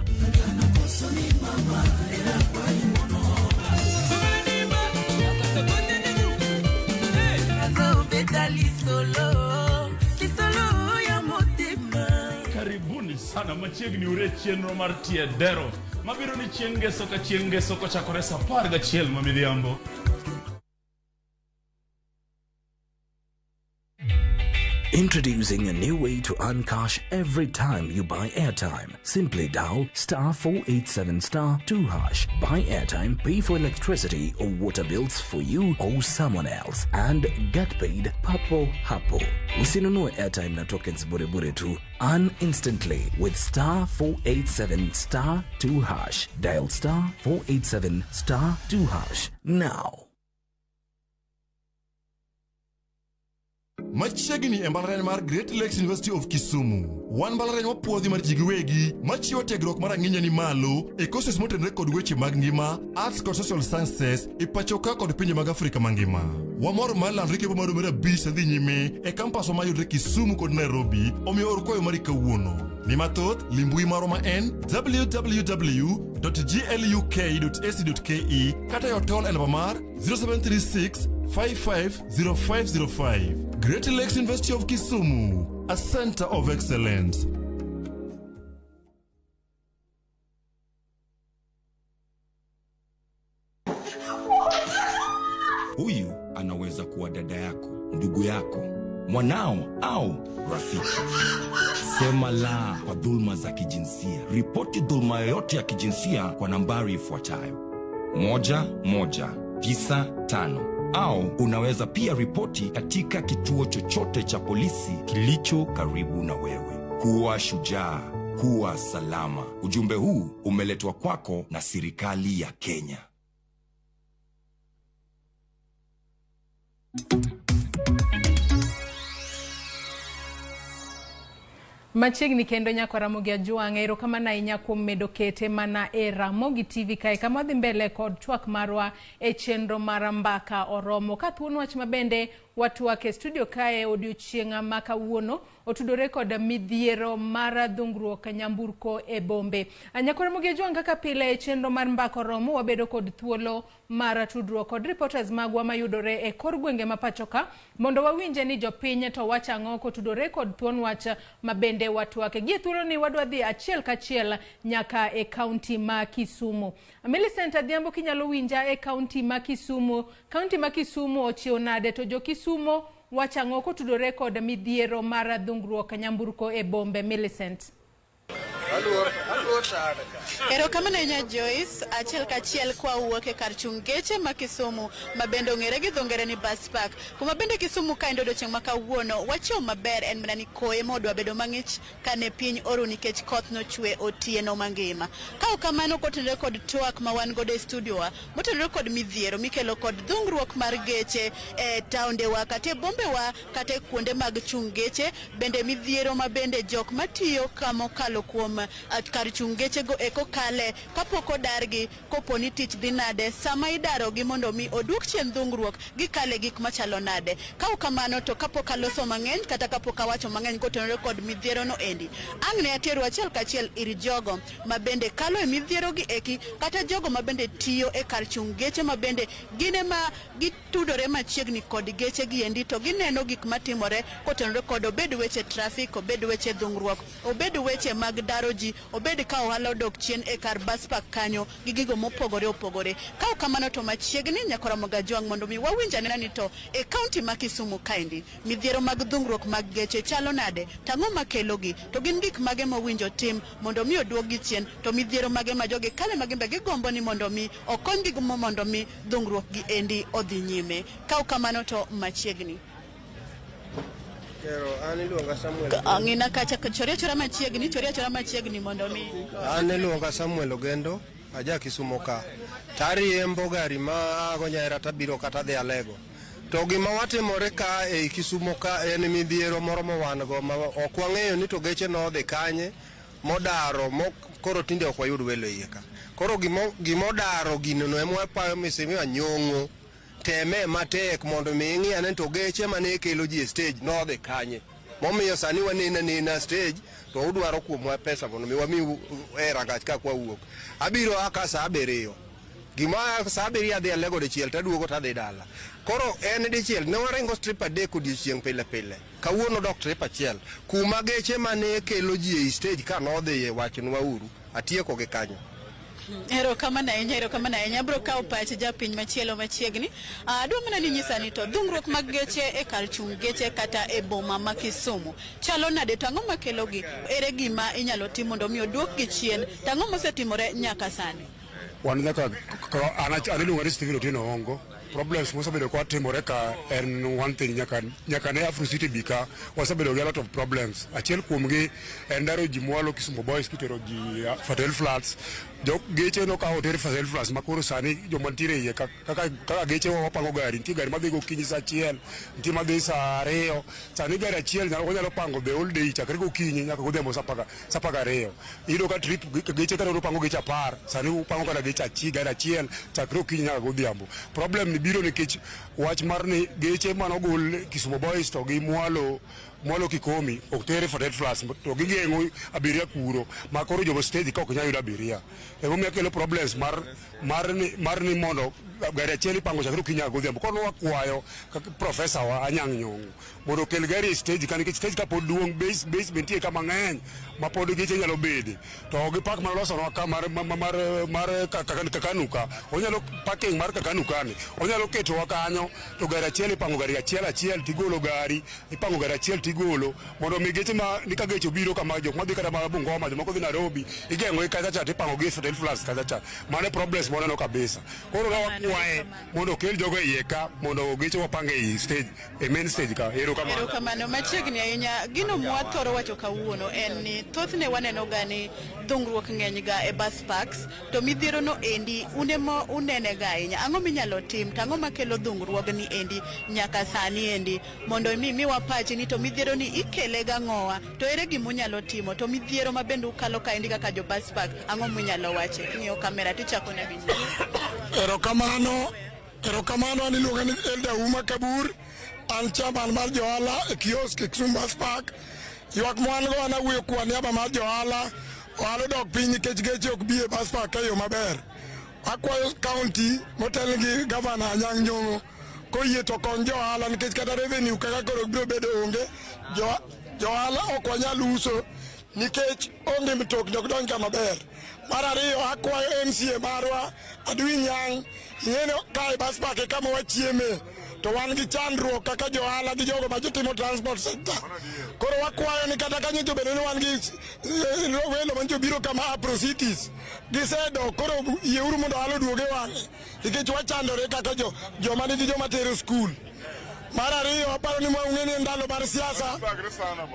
Karibuni sana machiegni ure chenro mar tie dero mabiro ni chieng' ngeso ka chieng' ngeso kochakore saa 11 ma midhiambo. Introducing a new way to earn cash every time you buy airtime. Simply dial star 487 star 2 hash. Buy airtime, pay for electricity or water bills for you or someone else, and get paid papo hapo. Usinunue airtime na tokens bure bure tu. Earn instantly with star 487 star 2 hash. Dial star 487 star 2 hash now. Machiegni e mbalariany mar Great Lakes University of Kisumu. Wan mbalariany mapuodhi mar ji giwegi machiwo tiegruok mar ang'inya ni malo e courses motenore kod weche mag ngima, arts kod social sciences e pachoka kod pinje mag Afrika mangima. Wamor mar lando rikipo mar dwe mar abich dhi nyime e campus ma yudore Kisumu kod Nairobi, omiyo or kwayo mari kawuono. Ni mathoth, lim mbui marwa ma en www.gluk.ac.ke kata e otol e namba mar 0736 550505. Great Lakes University of Kisumu, a center of excellence. Huyu anaweza kuwa dada yako, ndugu yako, mwanao au rafiki. Sema la kwa dhulma za kijinsia. Ripoti dhulma yoyote ya kijinsia kwa nambari ifuatayo: 1195, au unaweza pia ripoti katika kituo chochote cha polisi kilicho karibu na wewe. Kuwa shujaa, kuwa salama. Ujumbe huu umeletwa kwako na serikali ya Kenya. Machiegni kendo nyakwa Ramogi Ajwang', erokamano ahinya kuom medo kete mana e Ramogi TV kae kama wadhi mbele kod twak marwa e chenro mar Mbaka Oromo. Ka thuon wach mabende watwak e studio kae odiochieng' ma kawuono otudore kod midhiero mar dhungruok nyamburko e bombe. Nyakwa Ramogi Ajwang', kaka pile e chenro mar Mbaka Oromo wabedo kod thuolo mar tudruok kod reporters magwa mayudore e kor gwenge ma pachoka mondo wawinje ni jopiny to wacho ang'o kotudore kod thuon wach mabende watwake. Gie thuolo ni wadwa dhi achiel kachiel nyaka e kaunti ma Kisumu. Millicent Adhiambo, kinyalo winja e kaunti ma Kisumu. Kaunti ma Kisumu ochiew nade to jo Kisumu wacho ang'o kotudore kod midhiero mar dhungruok nyamburko e bombe? Millicent. Erokamano ahinya Joyce, achiel kachiel kwa wuok e kar chung' geche ma Kisumu ma bende ong'ere gi dho ngere ni bus park. Kuma bende Kisumu kaendo odiochieng' ma kawuono wachiew maber en mana ni koyo ma odwa bedo mang'ich kane piny oru nikech koth nochwe otieno mangima. Ka ok kamano kotenore kod twak ma wan godo e studio wa motenore kod midhiero mikelo kod dhungruok mar geche e taondewa kata e bombewa kata e kuonde mag chung' geche, bende midhiero ma bende jok matiyo kamokalo kuom kar chung' geche go eko kale kapok odargi, kopo ni tich dhi nade sama idarogi mondo mi oduok chien dhungruok gikale gik machalo nade. Ka ok kamano to kapok aloso mang'eny kata kapok awacho mang'eny kotenore kod midhiero no endi, ang' ne atero achiel kachiel ir jogo ma bende kalo e midhiero gi eki kata jogo ma bende tiyo e kar chung' geche ma bende gin ema gitudore machiegni kod geche gi endi to gineno gik matimore kotenore kod obed weche traffic, obed weche dhungruok, obed weche mag daro ji, obed ka ohala odok chien e kar bus park kanyo gi gigo mopogore opogore. Ka ok kamano to machiegni nyaka Ramogi Ajwang' mondo mi wawinj anena ni to e kaunti ma Kisumu kaendi midhiero mag dhungruok mag geche chalo nade, to ang'o makelogi, to gin gik mage mowinjo tim mondo mi oduokgi chien, to midhiero mage ma jogi kale ma gimbe gigombo ni mondo mi okonygi mondo mi dhungruok gi endi odhi nyime. Ka ok kamano to machiegni. Ang'ina kacha, chori achora machiegni, chori achora machiegni mondo mi. An iluonga Samuel Ogendo, aja Kisumu ka. Tariembo gari ma ago Nyaera tabiro kata adhi Alego. To gima watimore ka ei Kisumo ka en midhiero moro ma wan go ma ok wang'eyo ni to geche nodhi kanye modaro mo koro tinde ok wayud welo e iye ka. Koro gimodaro gino no ema wapayo Mheshimiwa Nyong'o teme matek mondo mi ing'i ane to geche mane kelo ji e stage nodhi kanye. Momiyo sani waneno anena stage to udwaro kuomwa pesa mondo mi wamiu e rangach ka kwawuok. Abiro a ka saa 7. Gima saa 7 adhi alego dichiel taduogo tadhi dala. Koro en dichiel ne waringo trip 3 odiochieng' pile pile. Kawuono dok trip 1. Kuma geche mane kelo ji ei stage ka nodhiye wachnwa uru. Atieko gi kanyo. Erokamano ahinya, erokamano ahinya. Abiro kawo pach japiny machielo machiegni. Adwa mana ni nyisa ni to dhungruok mag geche e kar chung' geche kata e boma ma Kisumu chalo nade to ang'o makelogi? Ere gima inyalo tim mondo mi oduokgi chien? To ang'o mosetimore nyaka sani? Wan nyaka an iluonga ni Stephen Otieno Hongo. Problems mosebedo ka timore ka en one thing nyaka ne Afro City bi ka wasebedo gi a lot of problems. Achiel kuomgi en daro ji mwalo Kisumu Boys kitero ji Fatel Flats. Jo geche nokawo oter Fatel Flats ma koro sani joma nitiere iye kaka geche wa wapango gari. Nitie gari madhi gokinyi saa 1, nitie madhi saa 2. Sani gari achiel wanyalo pango the whole day chakre gokinyi nyaka godhiambo saa 12. Iyudo ka trip geche kata upango geche 10, sani upango kata geche gari achiel chakre okinyi nyaka godhiambo. Problem ni biro nikech wach mar ni geche manogol Kisumu Boys to gi mwalo Kikomi ok tere Fatel Flats to gigeng'o abiria kuro ma koro jomo stage ka ok nyal yudo abiria. Emomiyo kelo problems mar ni mondo gari achiel ipango chakre okinyi nyaka godhiambo. Koro wakwayo profesa wa Anyang' Nyong'o mondo okel gari e stage ka nikech stage ka pod duong', base be nitie ka mang'eny ma pod geche nyalo bede. To gi park manolosonwa ka mar Kakanuka, onyalo parking mar Kakanuka ni onyalo ketowa kanyo to gari achiel ipango gari achiel achiel tigolo gari ipango gari achiel tigolo mondo mi geche ma ni ka geche obiro kama jok madhi kata ma Bungoma jomoko dhi Nairobi igeng'o gi kacha cha tipango gi Fatel Flats kacha cha. Mano e problems moneno kabisa. Koro wakwaye mondo okel jogo e iye ka mondo geche wapange ei stage e main stage ka. Erokamano. Erokamano machiegni ahinya. Gino mwathoro wacho kawuono en ni thothne waneno ga ni dhungruok ng'eny ga e bus parks to midhiero no endi une mo unene ga ahinya. Ang'o minyalo tim to ang'o makelo dhungruogni endi nyaka sani endi mondo mi miwa pachi ni to midhiero ni ikele gang'owa to ere gimunyalo timo to midhiero ma bende ukalo kaendi kaka jo bus park ang'o munyalo wache? Ng'iyo kamera tichako ne gi. Erokamano, erokamano. An iluonga ni Elda Uma Kabur, an chairman mar johala e kiosk e Kisumu Bus Park. Ywak mwan go an awuoyo kwa niaba mar johala, ohala odok piny nikech geche ok bi e bus park e yo maber. Akwayo county motel gi gavana Anyang' Nyong'o koyie to kony johala nikech kata revenue kaka koro biro bedo onge, johala ok wanyal uso nikech onge mtokni ok donj kama ber. Mar ariyo akwayo MCA marwa Adwi Nyang' ing'eni kae bus park e kama wachieme to wan gi chandruok kaka johala gi jogo ma jotimo transport sector. Koro wakwayo ni kata kanyo obedo ni wan gi welo manyo biro kama Afro Cities gisedok, koro yieuru mondo ohala oduog e wang'e nikech wachandore kaka joma nigi joma tero skul. Mar ariyo aparo ni ung'e ni ndalo mar siasa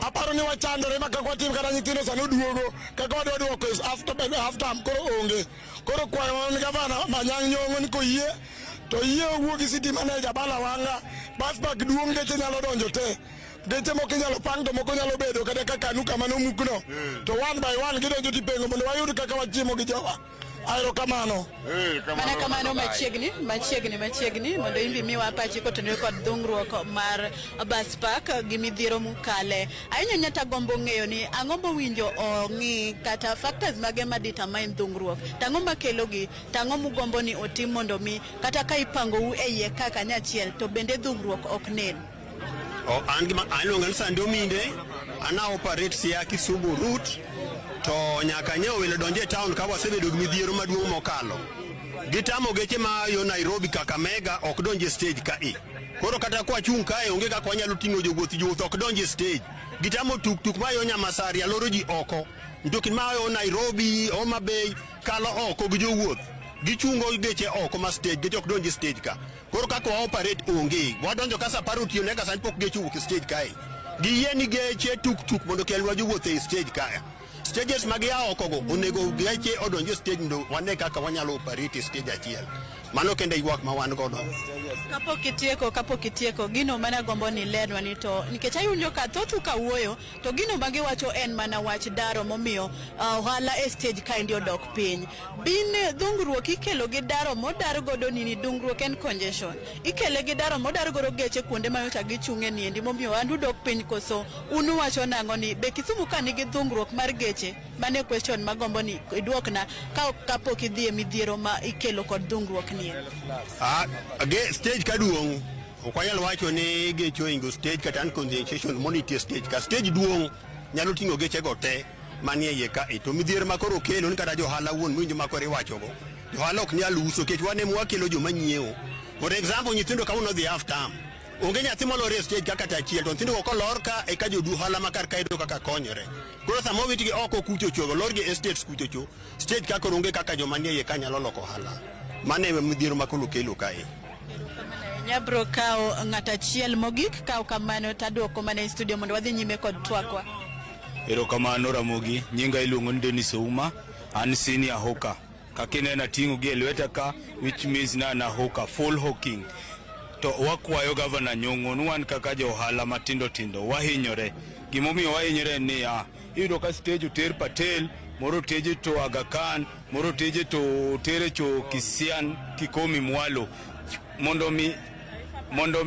aparo ni wachandore ma kaka watim kata nyithindo sani oduogo kaka wadwa duoko half term koro onge. Koro kwayo wan gavana Anyang' Nyong'o ni koyie to yie owuo gi city manager Bala Wanga, bus park duong' geche nyalo donjo te. Geche moko inyalo pang to moko nyalo bedo kata kaka Kanuka manomukno to one by one gidonjo tipengo mondo wayud kaka wachiemo gi jowa. Erokamano. Mana kamano machiegni machiegni machiegni mondo imbi miwa pachi kotenore kod dhungruok mar bus park gi midhiero mukale. Ahinya nyata gombo ng'eyo ni ang'o mowinjo ong'i kata factors mage ma determine dhungruok, to ang'o makelogi, to ang'o mugombo ni otim mondo mi kata ka ipangou e iye ka kanyachiel to bende dhungruok ok nen. An gima iluonga ni Sando Minde, an a operate Siaya Kisumu route to nyaka nye welo donje e town ka wasebedo gi midhiero maduong' mokalo. Gitamo geche ma yo Nairobi Kakamega ok donj e stage kae. Koro kata kwachung' kae onge kaka wanyalo ting'o jowuoth, jowuoth ok donj e stage. Gitamo tuktuk ma yo Nyamasaria loro ji oko. Mtokni ma yo Nairobi, Homa Bay kalo oko gi jowuoth. Gichungo geche oko ma stage, geche ok donj e stage ka. Koro kaka wa operate onge. Wadonjo ka saa 10 otieno nyaka sani pok geche owuok e stage kae. Giyie ni geche tuktuk mondo okelnwa jowuoth e stage kae. Stages mag ya oko go onego geche odonj e stage mondo wane kaka wanyalo operate e stage achiel. Mano kende ywak ma wan godo. Kapok itieko, gino mana gombo ni lernwa ni to nikech awinjo ka thothu ka wuoyo to gino ma giwacho en mana wach daro momiyo ohala e stage kaendi odok piny. Bin dhungruok ikelo gi daro modar godo nini dungruok en congestion. Ikele gi daro modar godo geche kuonde ma nyocha gichung'e niendi momiyo ohandu dok piny koso un uwacho nang'o ni be Kisumu ka nigi dhungruok mar geche? Mano e question magombo ni iduokna ka kapok idhi e midhiero ma ikelo kod dhungruok nie. Ge stage ka duong' ok wanyal wacho ni geche ohingo stage kata an condensation monitie stage ka stage duong' nyalo ting'o geche go te manie iye ka e to midhiero ma koro kelo ni kata johala wuon miwinjo ma koro iwachogo johala ok nyal uso nikech wan ema wakelo joma nyiewo. For example, nyithindo kawuono odhi half term, onge nyathi molor e stage ka kata achiel, to nyithindo go kolor ka eka joduhala ma kar ka yudo kaka konyore. Koro sama owitgi oko kuchocho, olorgi e estates kuchocho, stage ka koro onge kaka joma nie iye ka nyalo loko ohala. Mano e midhiero ma koro kelo kae. Nyabro kawo ng'at achiel mogik kawo kamano taduoko mana e studio mondo wadhi nyime kod twakwa. Erokamano Ramogi, nyinga iluongo ni Dennis Ouma, an senior hawker. Kaka ineno ating'o gi e lweta ka, which means na an a hawker, full hawking. To wakwayo gavana Nyong'o ni wan kaka jo ohala matindo tindo wahinyore. Gimomiyo wahinyore en niya, iyudo ka stage oter Patel, moro oteje to Aga Khan, moro oteje to otere cho Kisian, Kikomi Mwalo. Mondo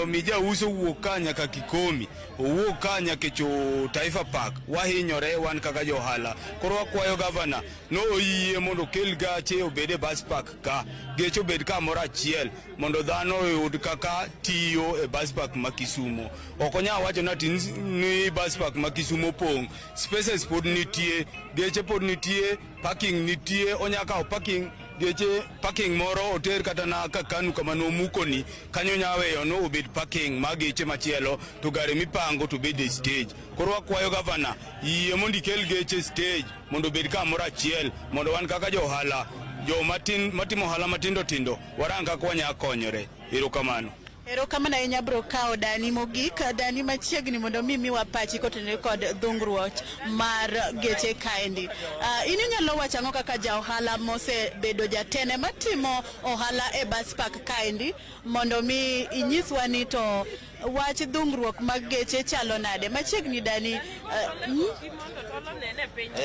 mi jauso wuok ka nyaka Kikomi, owuok ka nyaka cho Taifa Park, wahinyore wan kaka jo ohala. Koro wakwayo gavana no oyie mondo okel gache obed e bus park ka, geche obed kamoro achiel mondo dhano oyud kaka tiyo e bus park ma Kisumo. Ok onyal wacho ni ati ni bus park ma Kisumo opong', spaces pod nitie, geche pod nitie, parking nitie, onya kawo parking geche parking moro oter kata na Kakanu kama nomuko ni kanyo nya weyo no obed parking ma geche machielo to gari mipango to bed e stage. Koro wakwayo gavana yie mondo ikel geche e stage mondo obed kamoro achiel mondo wan kaka jo ohala joma tin matimo ohala matindo tindo warang kaka wanya konyore. Erokamano. Erokamano ahinya bro kawo dani mogik, dani machiegni mondo mi miwa pachi kotenore kod dhungruok mar geche kaendi. In inyalo wacho ang'o kaka ja ohala mosebedo jatene matimo ohala e bus park kaendi mondo mi inyiswa ni to wach dhungruok mag geche chalo nade? Machiegni dani,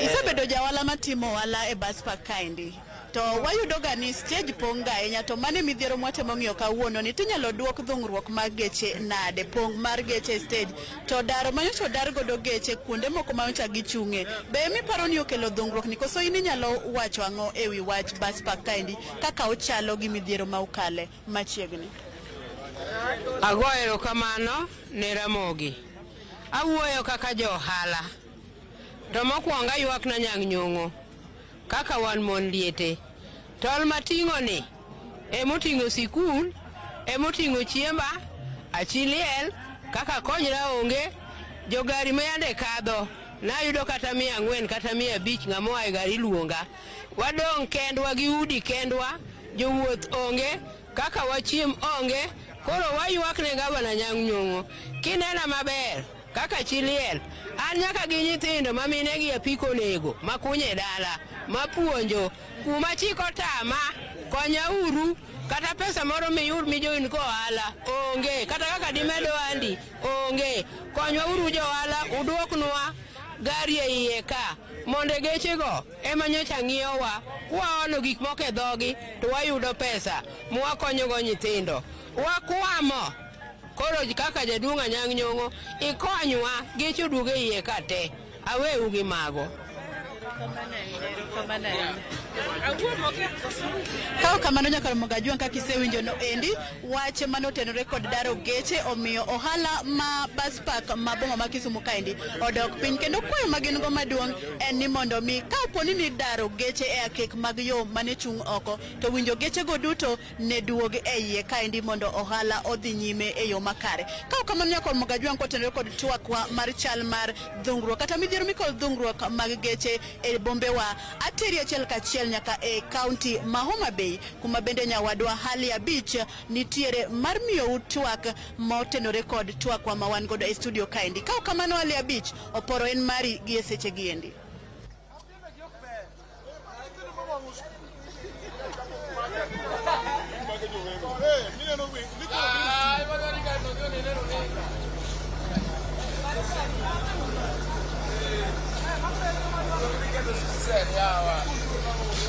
Isebedo ja ohala matimo ohala e bus park kaendi. To wayudo ga ni stage pong' ga ahinya to mano e midhiero mwatemo ng'iyo kawuono ni tinyalo duok dhungruok mag geche nade, pong' mar geche e stage to daro manyocha odar godo geche kuonde moko manyocha gichung'e be emiparo ni okelo dhungruok ni koso in inyalo wacho ang'o ewi wach bus park kaendi kaka ochalo gi midhiero ma ukale machiegni? Ago erokamano ne Ramogi. Awuoyo kaka jo ohala. To mokwongo aywak na Nyang' Nyong'o kaka wan mon liete. Tol mating'o ni emoting'o sikul, emoting'o chiemba, achi liel, kaka konyra onge, jogari ma yande kadho nayudo kata 400 kata 500 ng'ama oa e gari luonga. Wadong' kendwa gi udi kendwa, jowuoth onge, kaka wachiem onge, koro waywak ne gavana Nyang' Nyong'o. Kinena maber, kaka chi liel, an nyaka gi nyithindo ma minegi apiko onego, makunyo e dala, mapuonjo, kuma chik otama, konyauru, kata pesa moro miyud mijoin go ohala, onge, kata kaka dimed ohandi, onge. Konywa jo ohala, uduoknwa gari e iye ka, mondo gechego ema nyocha ng'iewowa, kwaolo gik moko e dhogi to wayudo pesa mwakonyogo nyithindo. Wakwamo koro kaka jaduong' Anyang' Nyong'o ikonywa geche oduog e iye ka te aweu gi mago. Kawo kamano nyaka Ramogi Ajwang' kaka isewinjo no endi wach manotenore kod daro geche omiyo ohala ma bus park ma boma ma Kisumu kaendi odok piny kendo kwayo ma gin go maduong' en ni mondo mi ka opo ni nidaro geche e akek mag yo mane chung' oko to winjo geche go duto ne duog e iye kaendi mondo ohala odhi nyime e yo makare. Kawo kamano nyaka Ramogi Ajwang' kotenore kod twakwa mar chal mar dhungruok kata midhiero mikelo dhungruok mag geche e bombewa ateri achiel kachiel nyaka e kaunti ma Homa Bay kuma bende nyawadwa Hali Abich nitiere mar miyou twak motenore kod twakwa ma wan godo e studio kaendi. Kawo kamano Hali Abich, oporo en mari gi e seche gi endi.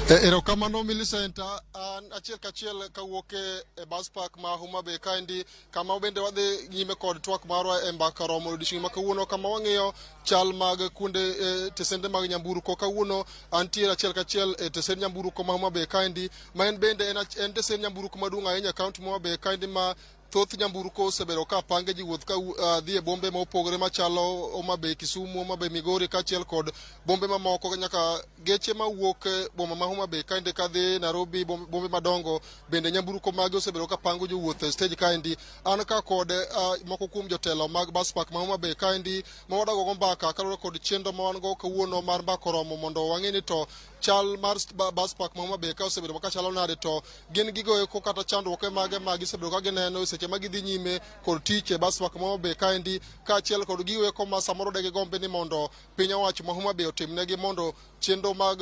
Erokamano Millicent, an achiel kachiel kawuok e bus park ma Homa Bay kaendi, kama bende wadhi nyime kod twak marwa e mbaka romo odiochieng' ma kawuono, kama wang'iyo chal mag kuonde tesende mag nyamburko. Kawuono antiere achiel kachiel e tesend nyamburko ma Homa Bay kaendi, ma en bende en tesend nyamburko maduong' ahinya e kaunti ma Homa Bay kaendi, ma thoth nyamburko osebedo ka pange ji wuoth ka dhi e bombe ma opogore machalo Homa Bay, Kisumu, Homa Bay, Migori kaachiel kod bombe mamoko, nyaka geche mawuok e boma ma Homa Bay kaendi kadhi Nairobi, bombe madongo bende nyamburko mage osebedo ka pango jowuoth e stage kaendi. An ka kod moko kuom jotelo mag bus park ma Homa Bay kaendi ma wadago go mbaka kaluwore kod chenro ma wan go kawuono mar mbaka oromo, mondo wang'e ni to chal mar bus park ma Homa Bay ka osebedo ka chalo nade, to gin gigo eko kata chandruoge mage ma gisebedo ka gineno e seche ma gidhi nyime kod tich e bus park ma Homa Bay kaendi, kaachiel kod gigo eko ma samoro de gigombe ni mondo piny owacho ma Homa Bay otimnegi mondo chenro mag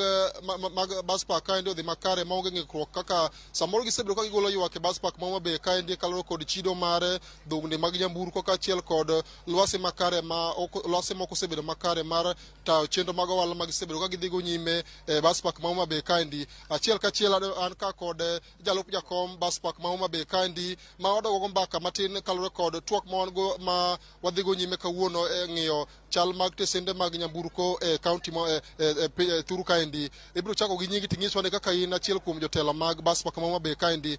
bus park kaendi odhi makare maonge ng'ikruok, kaka samoro gisebedo ka gigolo ywak e bus park ma Homa Bay kaendi kaluwore kod chido mar dhugni mag nyamburko kaachiel kod lwasi makare ma ok, lwasi moko osebedo makare mar tayo chenro mag ohala ma gisebedo ka gidhigo nyime e bus park ma Homa Bay kaendi. Achiel kachiel an ka kod jalup jakom bus park ma Homa Bay kaendi ma wadogo go mbaka matin kaluwore kod twak ma wan go ma wadhigo nyime kawuono e ng'iyo chal mag tesende mag nyamburko e kaunti ma e thuru kaendi. Ibiro chako gi nyingi ting'iswa ni kaka in achiel kuom jotelo mag bus park ma Homa Bay kaendi,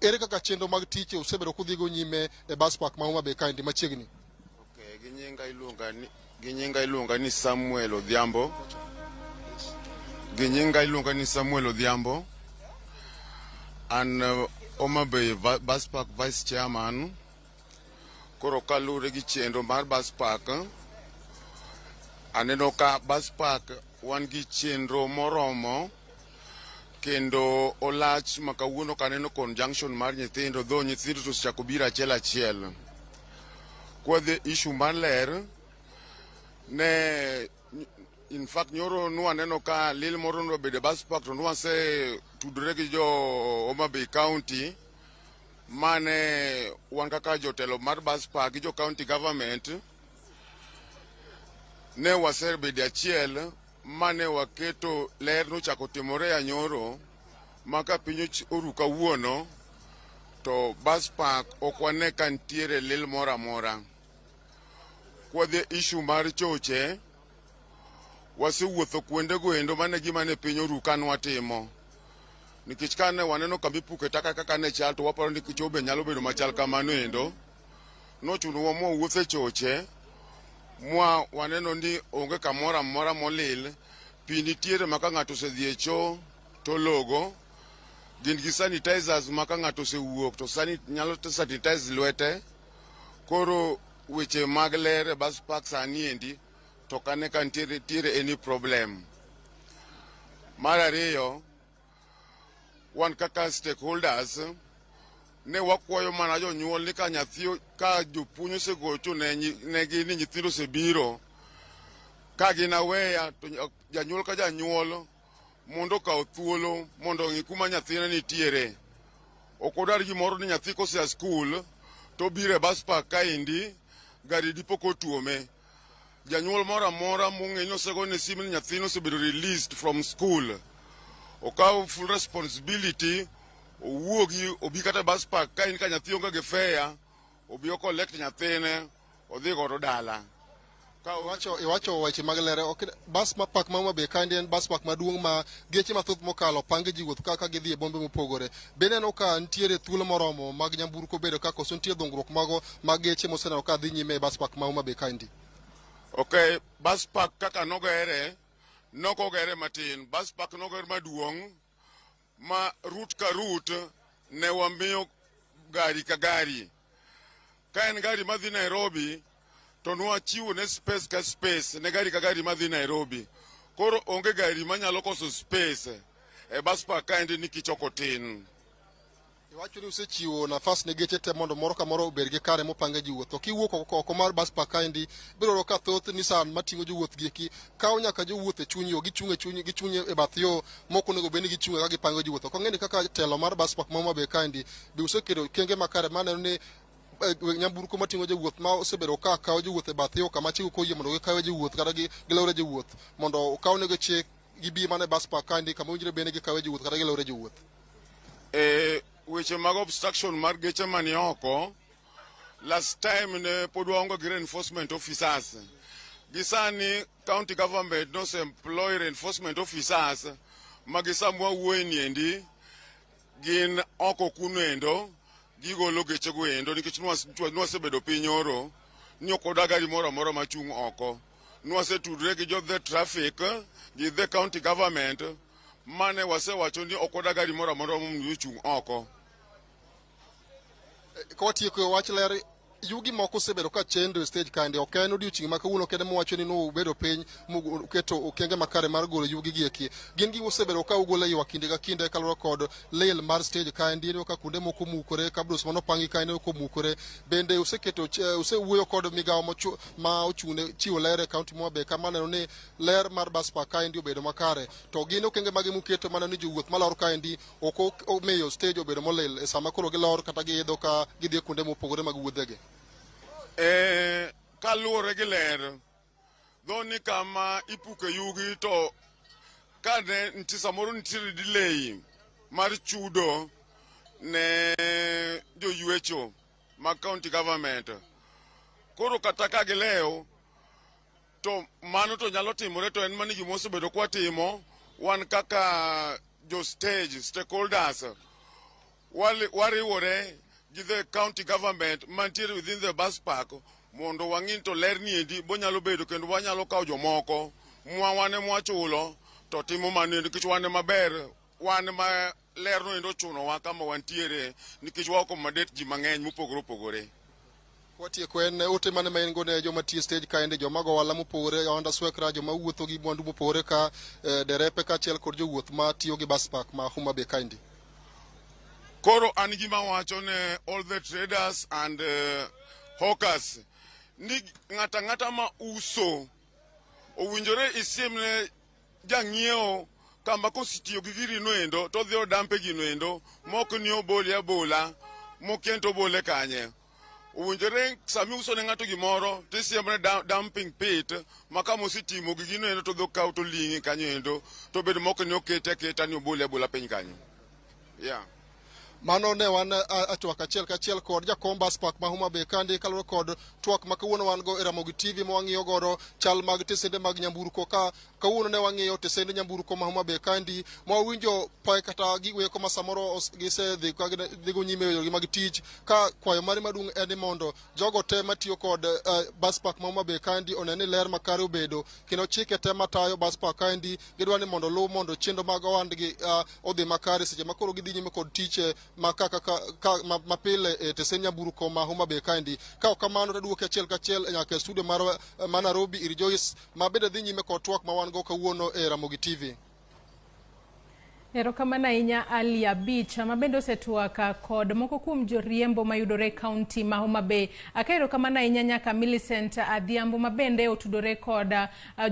ere kaka chenro mag tich osebedo kudhigo nyime e bus park ma Homa Bay kaendi machiegni? Okay, gi nyinga iluonga ni Samuel Odhiambo. Gi nyinga iluonga ni Samuel Odhiambo. An Homa Bay Bus Park Vice Chairman. Koro kaluwore gi chenro mar bus park, aneno ka bus park wan gi chenro moromo kendo olach ma kawuono kaneno conjunction mar nyithindo dho nyithindo to osechako biro achiel achiel. Kwadhi issue mar ler, ne in fact nyoro nwaneno ka lil moro nobedo e bus park, to nwase tudore gi jo Homa Bay County mane wan kaka jotelo mar bus park gi jo county government ne wasebedo achiel mane waketo ler nochako timore anyoro ma ka piny oru kawuono to bus park ok wane ka nitiere lil moro amora. Kwadhi e issue mar choche, wasewuotho kuonde go endo mane gima ne piny oru ka nwatimo, nikech kane waneno kambi puke taka kaka ne chal, to waparo ni choo be nyalo bedo machal kamano endo. Nochunowa mwawuotho e choche mwa waneno ni onge kamoro amora molil. Pi nitiere ma ka ng'ato osedhi e choo to logo, gin gi sanitizers ma ka ng'ato osewuok to nyalo sanitize lwete. Koro weche mag ler e bus park sani endi to kane ka nitiere any problem. Mar ariyo, wan kaka stakeholders ne wakwayo mana jonyuol ni ka nyathi ka jopuonj osegocho negi ni nyithindo osebiro ka gin aweya, to janyuol ka janyuol mondo okaw thuolo mondo ong'i kuma nyathine nitiere. Ok odar gimoro ni nyathi kosea skul to obiro e bus park kaendi, gari dipo kotuome. Janyuol moro amora mong'e ni osegone simu ni nyathine osebedo released from school, okaw full responsibility, owuogi obi kata e bus park ka in ka nyathi onge gi fare, obi o collect nyathine odhi godo dala. Iwacho weche mag ler. Ok bus ma park ma Homa Bay kaendi en bus park maduong' ma geche mathoth mokalo pange ji wuoth kaka gidhi e bombe mopogore. Be ineno ka nitiere thuolo moromo mag nyamburko bedo ka, koso nitie dhungruok mago mag geche moseneno ka dhi nyime e bus park ma Homa Bay kaendi? Ok, bus park kaka nogere nokogere matin. Bus park noger maduong' ma route ka route ne wamiyo gari ka gari. Ka en gari madhi Nairobi to nwachiwo ne space ka space ne gari ka gari madhi Nairobi. Koro onge gari manyalo koso space e bus park kaendi nikech ok otin. Iwacho ni usechiwo nafas ne geche te mondo moro ka moro obed gi kare mopange ji wuoth. To kiwuok oko mar bus park kaendi, ibiro yudo ka thoth Nissan mating'o jowuoth gi eki kawo nyaka jowuoth e chuny yo, gichung' e chuny, gichung' e bath yo mok onego bed ni gichung'e ka gipango jowuoth. Ok ang'e ni kaka telo mar bus park ma Homa Bay kaendi, be useketo okenge makare maneno ni nyamburko mating'o jowuoth ma osebedo ka kawo jowuoth e bath yo kama chik ok oyie mondo gikawe jowuoth kata gilawre jowuoth mondo okawnegi chik gibi mana e bus park kaendi kama owinjore bed ni gikawe jowuoth kata gilore jowuoth. E weche mag obstruction mar geche mani oko, last time ne pod waonge gi reinforcement officers. Gi sani county government nose employ reinforcement officers ma gi sama wawuoye ni endi gin oko kuno endo gigolo geche go endo nikech nwasebedo piny oro ni ok oda gari moro amora machung' oko. Nwasetudre gi jo the traffic gi the county government mane wasewacho ni ok oda gari moro amora mondo ochung' oko. Kawatieko wach ler, yugi moko osebedo ka chendo e stage kaendi. Ok en odiochieng' ma kawuono kende muwacho ni nubedo piny muketo okenge makare mar golo yugi gi eki. Gin gik mosebedo ka ugolo e ywak kinde ka kinde kaluwore kod lil mar stage kaendi. Ineno ka kuonde moko omukore, kabros manopangi kaendi komukore. Bende useketo usewuoyo kod migawo ma ochung' ne chiwo ler e kaunti ma Homa Bay ka maneno ni ler mar bus park kaendi obedo makare. To gin okenge mage muketo maneno ni jowuoth malor kaendi ok omiyo stage obedo molil e sama koro gilor kata giidho ka gidhi e kuonde mopogore mag wuodhegi? Kaluwore gi ler, dho ni kama ipuke yugi to kane nitie samoro nitiere delay mar chudo ne joywecho mag county government. Koro kata ka gilewo to mano to nyalo timore, to en mana gima osebedo kwatimo wan kaka jo stage stakeholders wariwore gi the county government mantiere within the bus park mondo wang'i to ler ni endi bonyalo bedo kendo wanyalo kawo jomoko mwa wan ema wachulo to timo mano endo nikech wan maber wan ma lerno endo ochunowa kama wantiere nikech wa accommodate ji mang'eny mopogore opogore. Watieko, en ote mane ma in go ne joma tiyo e stage kaendi, joma go ohala mopogore, ohanda swekra, joma wuotho gi mwandu mopogore ka derepe kaachiel kod jowuoth ma tiyo gi bus park ma Homa Bay kaendi? Koro an gima wacho ne all the traders and hawkers ni ng'ata ang'ata ma uso owinjore isimne jang'iewo kama kosetiyo gi giri no endo to odhi odampe gino endo mok ni obole abola mokia ni to obole kanye. Owinjore sama iuso ne ng'ato gimoro to isiemone dumping pit ma kama osetimo gi gino endo to odhi okaw to oling'e kanyo endo to bedo mok ni okete aketa ni obole abola piny kanyo. Yeah. Mano ne wan a twak achiel kachiel kod jakom bus park ma Homa Bay kandi kaluwore kod twak ma kawuono wan go e Ramogi TV ma wang'iyo godo chal mag tesende mag nyamburko. Ka kawuono ne wang'iyo tesende nyamburko ma Homa Bay kandi ma wawinjo pek kata gigo eko ma samoro gisedhi ka gidhigo nyime e yoregi mag tich, ka kwayo mari maduong' en ni mondo jogo te matiyo kod bus park ma Homa Bay kandi one ni ler makare obedo kendo chike te matayo bus park kaendi gidwa ni mondo oluw mondo chenro mag ohandgi odhi makare seche ma koro gidhi nyime kod tich ma ka, ka, ka, ma, mapile e tesen nyamburko ma Homa Bay kaendi. Ka ok kamano to aduoki achiel kachiel nyaka e studio mar ma Nairobi ir Joyce ma bende dhi nyime kod twak ma wan go kawuono e Ramogi TV. Erokamano ahinya Ali Abich ma bende osetwak kod moko kuom joriembo mayudore e kaunti ma Homa Bay. Aka erokamano ahinya nyaka Millicent Adhiambo ma bende otudore kod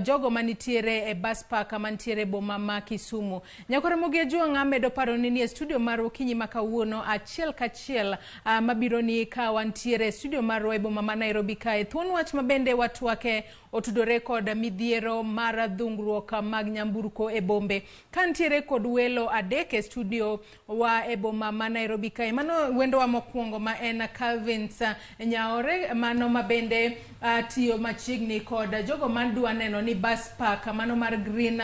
jogo manitiere e bus park mantiere e boma ma Kisumu. Nyakwar Ramogi Ajwang' amedo paro ni e studio mar okinyi ma kawuono achiel kachiel mabiro ni ka wantiere e studio marwa e boma ma Nairobi kae. Thuon wach ma bende watwake otudore kod midhiero mar dhungruok mag nyamburko e bombe. Ka nitiere kod welo adek e studio wa e boma ma Nairobi kae. Mano wendowa mokwongo ma en Calvins Nyaore, mano ma bende tiyo machiegni kod jogo madwa neno ni bus park mano mar Green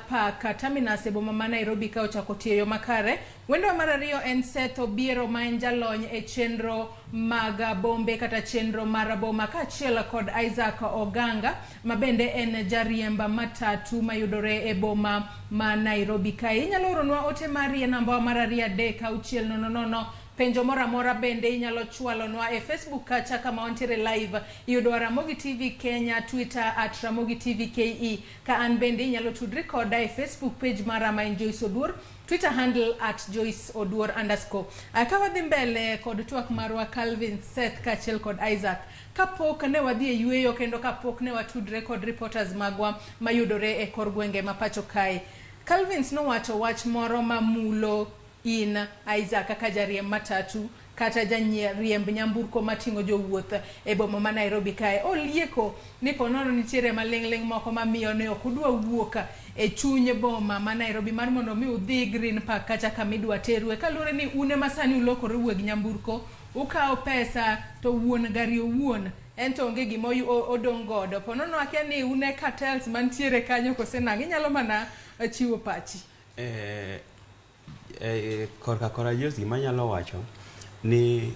Park Terminus e boma ma Nairobi ka ochako tiyo yo makare. Wendowa mar ariyo en Seth Obiero ma en jalony e chenro mag bombe kata chenro mar boma kaachiel kod Isaac Oganga ma bende en jariemb matatu mayudore e boma ma Nairobi kae. Inyalo oronwa ote mari e namba mar 23600. Penjo moro amora bende inyalo chwalonwa e Facebook kacha kama wantiere live. Iyudowa Ramogi TV Kenya, Twitter at Ramogi TV KE. Ka an bende inyalo tudri koda e Facebook page mara ma en Joyce Oduor, Twitter handle at Joyce Oduor underscore. Ka wadhi mbele kod twak marwa Calvin, Seth kaachiel kod Isaac. Kapok ne wadhi e yueyo kendo kapok ne watudre kod reporters magwa mayudore e kor gwenge ma pacho kae. Calvins nowacho wach moro mamulo in Isaac kaka jariemb matatu kata jariemb nyamburko mating'o jowuoth e boma ma Nairobi kae. Olieko ni ponono nitiere maling'ling' moko mamiyo ne ok udwa wuok e chuny boma ma Nairobi mar mondo mi udhi Green Park kacha kamidwa terue kaluwore ni un ema sani ulokore weg nyamburko ukawo pesa to wuon gari owuon en to onge gima odong' godo. Ponono akia ni un e cartels mantiere kanyo kose nang'o, inyalo mana chiwo pachi. Korka kora Jos, gima anyalo wacho ni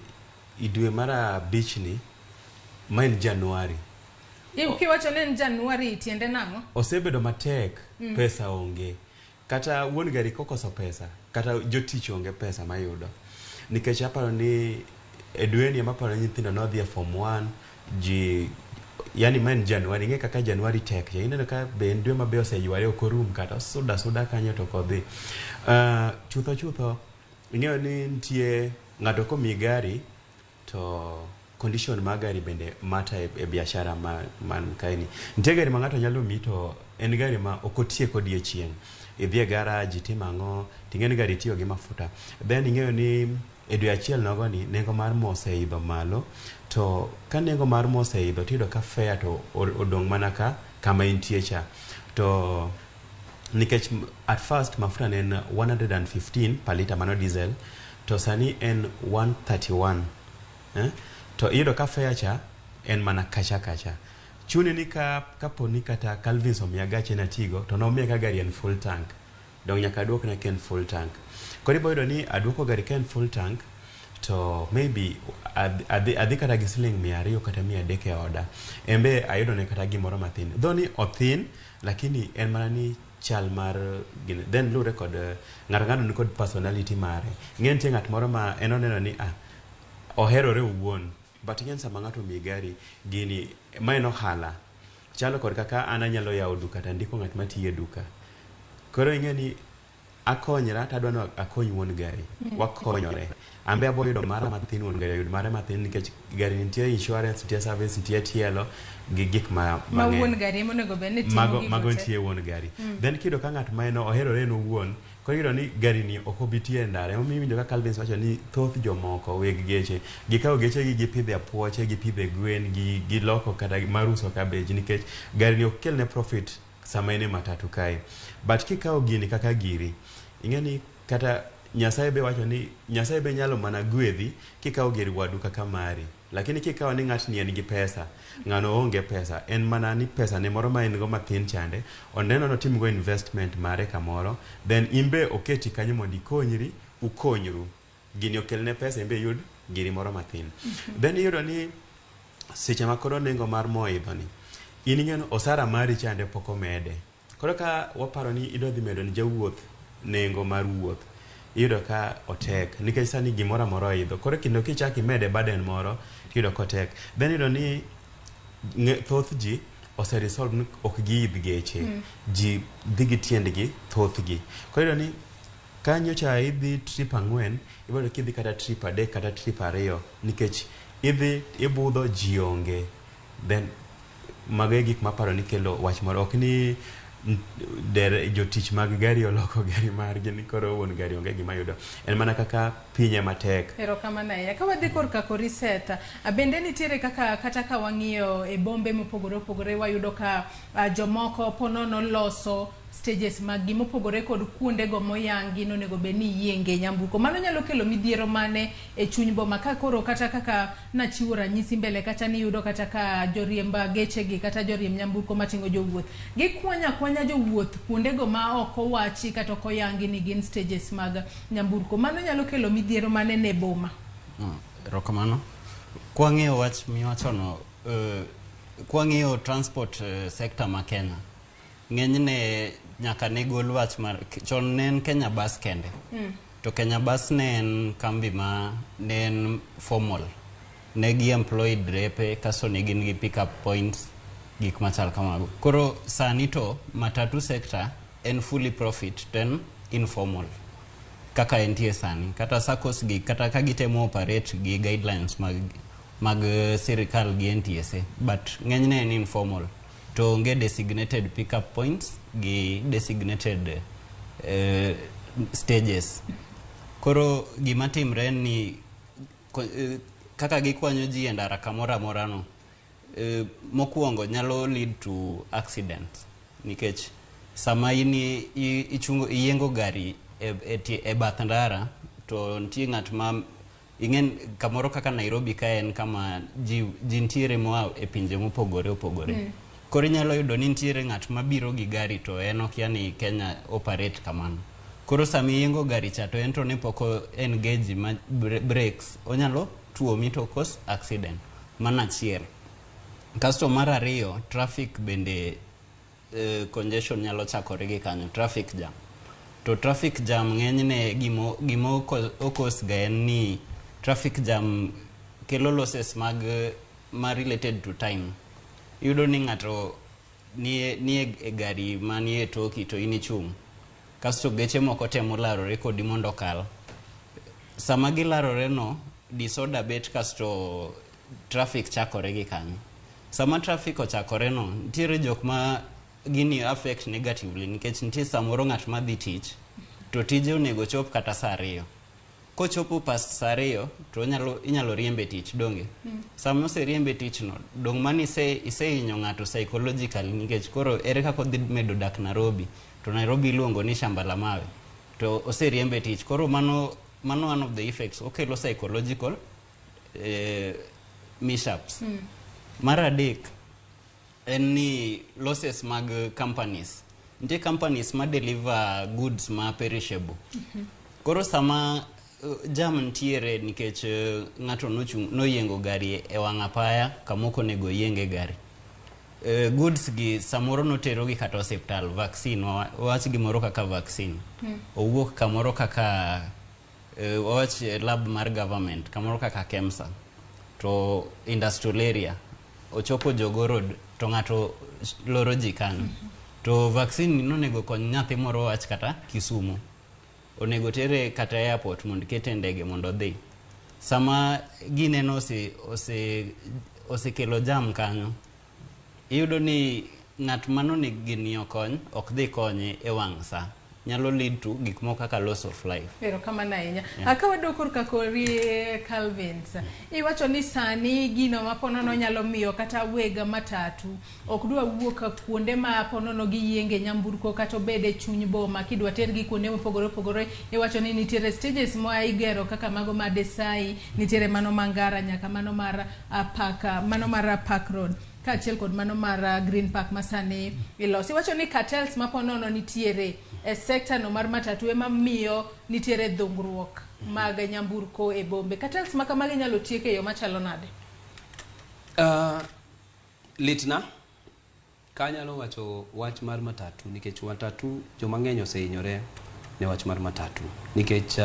i dwe mar abich ni ma en Januari. Kiwacho ni en Januari tiende nang'o? Osebedo matek. Pesa onge, kata wuon gari kokoso pesa, kata jotich onge pesa mayudo, nikech aparo ni e dweni ema aparo ni nyithindo nodhi e form 1 ji, yani ma en Januari. Ing'e kaka Januari tek ja, ineno ka be en dwe ma be oseyware, ok orum kata osuda suda kanyo to ok odhi. Chutho chutho ing'eyo ni nitie ng'ato komiyi gari to condition mar gari bende mata e biashara ma, man kae ni nitie gari ma ng'ato nyalo miyi to en gari ma ok otiek odiechieng', idhi e garage itimo ang'o, ting'e ni gari tiyo gi mafuta. Then ing'eyo ni e dwe achiel nogo ni nengo mar mo oseidho malo, to ka nengo mar mo oseidho tiyudo ka fare to odong' mana ka kama intie cha, to nikech at first mafuta ne en 115 per liter, mano diesel, to sani en 131, eh? To iyudo ka fare cha en mana kacha kacha. Chuni ni ka kapo ni kata Calvins omiya gache natigo to nomiya ka gari en full tank, dong nyaka aduokne ka en full tank. Koro ibo yudo ni aduoko gari ka en full tank to maybe adhi kata gi siling 200 kata 300 e oda, embe ayudo ne kata gimoro mathin, dho ni othin, lakini en mana ni chal mar gini. Then luwre kod ng'ato, ng'ato ni kod personality mare. Ing'e nitie ng'at moro ma en oneno ni ah, oherore owuon, but ing'e ni sama ng'ato omiyi gari gini ma en ohala, chalo kod kaka an anyalo yawo duka to andiko ng'at matiyo e duka. Koro ing'e ni akonyra to adwa ni akony wuon gari. Wakonyore, an be abo yudo mara mathin, wuon gari oyud mare mathin, nikech gari nitie insurance, nitie service, nitie tielo gi gik ma ma mang'eny. Wuon gari ema onego bed ni timo Mago gigo mago te. Nitie wuon gari. Then kiyudo ka ng'at ma en oherore en owuon, koro iyudo ni gari ni ok obi tiyo e ndara. Emomiyo iwinjo ka Calvins wacho ni thoth jomoko weg geche gikawo gechegi gipidhe apuoche, gipidhe gwen, giloko kata mar uso cabbage, nikech gari ni ok kelne profit sama en e matatu kae. But kikawo gini kaka giri, ing'e ni kata Nyasaye be wacho ni Nyasaye be nyalo mana gwedhi kikawo gir wadu kaka mari, lakini kikawo ni ng'atni en gi pesa, ng'ano onge pesa, en mana ni pesa ne moro ma en go mathin chande oneno notim go investment mare kamoro, then in be oketi kanyo mondo ikonyri, ukonyru, gini okelne pesa, in be iyud giri moro mathin. Then iyudo ni seche ma koro nengo mar mo idho ni, in ing'e ni osara mari chande pok omede. Koro ka waparo ni idwa dhi medo ne jawuoth nengo mar wuoth, iyudo ka otek, nikech sani gimoro amora oidho. Koro kendo kichak imede burden moro, tiyudo kotek. Then iyudo ni thoth ji ose resolve ni ok giidh geche. Ji dhi gi tiendgi thothgi. Koro iyudo ni ka nyocha idhi trip 4, ibiro yudo kidhi kata trip 3 kata trip 2, nikech idhi ibudho, ji onge. Then mago e gik maparo ni kelo wach moro. Ok ni jotich mag gari oloko gari margi ni koro wuon gari onge gima yudo. En mana kaka piny ema tek. Erokamano ahinya. Ka wadhi korka kori Seth, bende nitiere kaka kata ka wang'iyo e bombe mopogore opogore, wayudo ka jomoko ponono loso stages mag gi mopogore kod kuondego moyangi nonego bed ni iyienge nyamburko. Mano nyalo kelo midhiero mane e chuny boma ka koro kata kaka nachiwo ranyisi mbele kata niyudo kata ka joriemb gechegi kata joriemb nyamburko mating'o jowuoth gikwanya akwanya jowuoth kuondego ma ok owachi kata ok oyangi ni gin stages mag nyamburko. Mano nyalo kelo midhiero mane ne boma? Erokamano. Kwang'iyo wach miwachono, kwang'iyo transport sector ma Kenya, ng'enyne nyaka ne gol wach mar chon ne en Kenya Bus kende. To Kenya Bus ne en kambi ma ne en formal. Ne gi employ drepe kasto ne gin gi pick up points, gik machal kamago. Koro sani to matatu sector en fully profit then informal kaka entie sani. Kata SACCOS gi kata ka gitemo operate gi guidelines mag sirikal gi NTSA, but ng'enyne en informal to onge designated pick up points gi designated stages. Koro gima timre en ni kaka gikwanyo ji e ndara kamoro amora no, mokwongo nyalo lead to accident nikech sama in ichungo iyiengo gari e bath ndara to nitie ng'at ma ing'en kamoro kaka Nairobi ka en kama ji nitiere moa e pinje mopogore opogore. Koro inyalo yudo ni nitiere ng'at mabiro gi gari to en okia ni Kenya operate kamano. Koro sama iyiengo gari cha to en to ne pok o engage ma brakes, onyalo tuomi to cause accident. Mano achiel. Kasto mar ariyo, traffic bende, congestion nyalo chakore gi kanyo, traffic jam. To traffic jam ng'enyne gimo okos ga en ni traffic jam kelo losses mag ma related to time. Iyudo ni ng'ato nie e gari manie toki to in ichung'. Kasto geche moko temo larore kodi mondo okal. Sama gilarore no, disorder bet kasto traffic chakore gi kanyo. Sama traffic ochakore no, nitiere jok ma gini affect negatively nikech nitie samoro ng'at ma dhi tich to tije onego chop kata saa 2. Kochopo past saa 2 to inyalo riembe tich, donge? Sama oseriembe tich no, dong' mano isehinyo ng'ato psychologically nikech koro ere kaka odhi medo dak Nairobi, to Nairobi iluongo ni shamba la mawe, to oseriembe tich. Koro mano one of the effects, okelo psychological mishaps. Mar adek en ni losses mag companies. Nitie companies ma deliver goods ma perishable. Koro sama jam nitiere nikech ng'ato noyiengo gari e wang' apaya kama ok onego oyienge gari. Goods gi samoro notero gi kata osiptal, vaccine, wawach gimoro kaka vaccine. Owuok kamoro kaka wawach lab mar government, kamoro kaka KEMSA, to industrial area, ochopo Jogoo Road to ng'ato loro ji kanyo. To vaccine ni nonego kony nyathi moro wach kata Kisumu. Onego tere kata airport mondo kete e ndege mondo odhi. Sama gineno osekelo jam kanyo, iyudo ni ng'at manonego gini okony ok dhi konye e wang' sa. Nyalo lead to gik moko kaka loss of life. Erokamano ahinya. Yeah. Ka wadok korka kori Calvins, iwacho ni sani gino ma ponono nyalo miyo kata weg matatu ok dwa wuok kuonde ma ponono giyienge nyamburko kata obed e chuny boma kidwa tergi kuonde mopogore opogore. Iwacho ni nitiere stages ma igero kaka mago ma Desai, nitiere mano Mangara nyaka mano mar Park, mano mar Park Road, kaachiel kod mano mar Green Park masani iloso. Iwacho ni cartels ma ponono nitiere e sekta no mar matatu ema miyo nitiere dhungruok mag nyamburko e bombe. Cartels ma kamagi inyalo tiek e yo machalo nade? Litna ka anyalo wacho wach mar matatu nikech matatu joma ng'eny osehinyore ne wach mar matatu nikech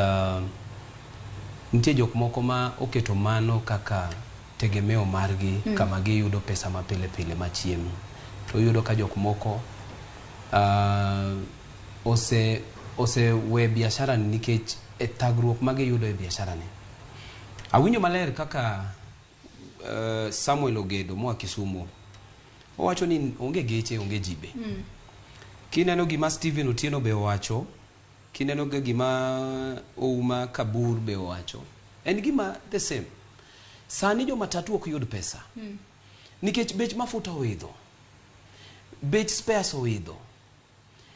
nitie jok moko ma oketo mano kaka tegemeo margi kama giyudo pesa ma pile pile machiemo. To iyudo ka jok moko osewe biashara ni nikech e thagruok ma giyudo e biashara ni. Awinjo maler kaka Samuel Ogedo moa Kisumu owacho ni onge geche, onge jibe. Kineno gima Stephen Otieno be owacho, kineno gima Ouma Kabur be owacho, en gima the same. Sani jo matatu ok yud pesa nikech bech mafuta oidho, bech spares oidho.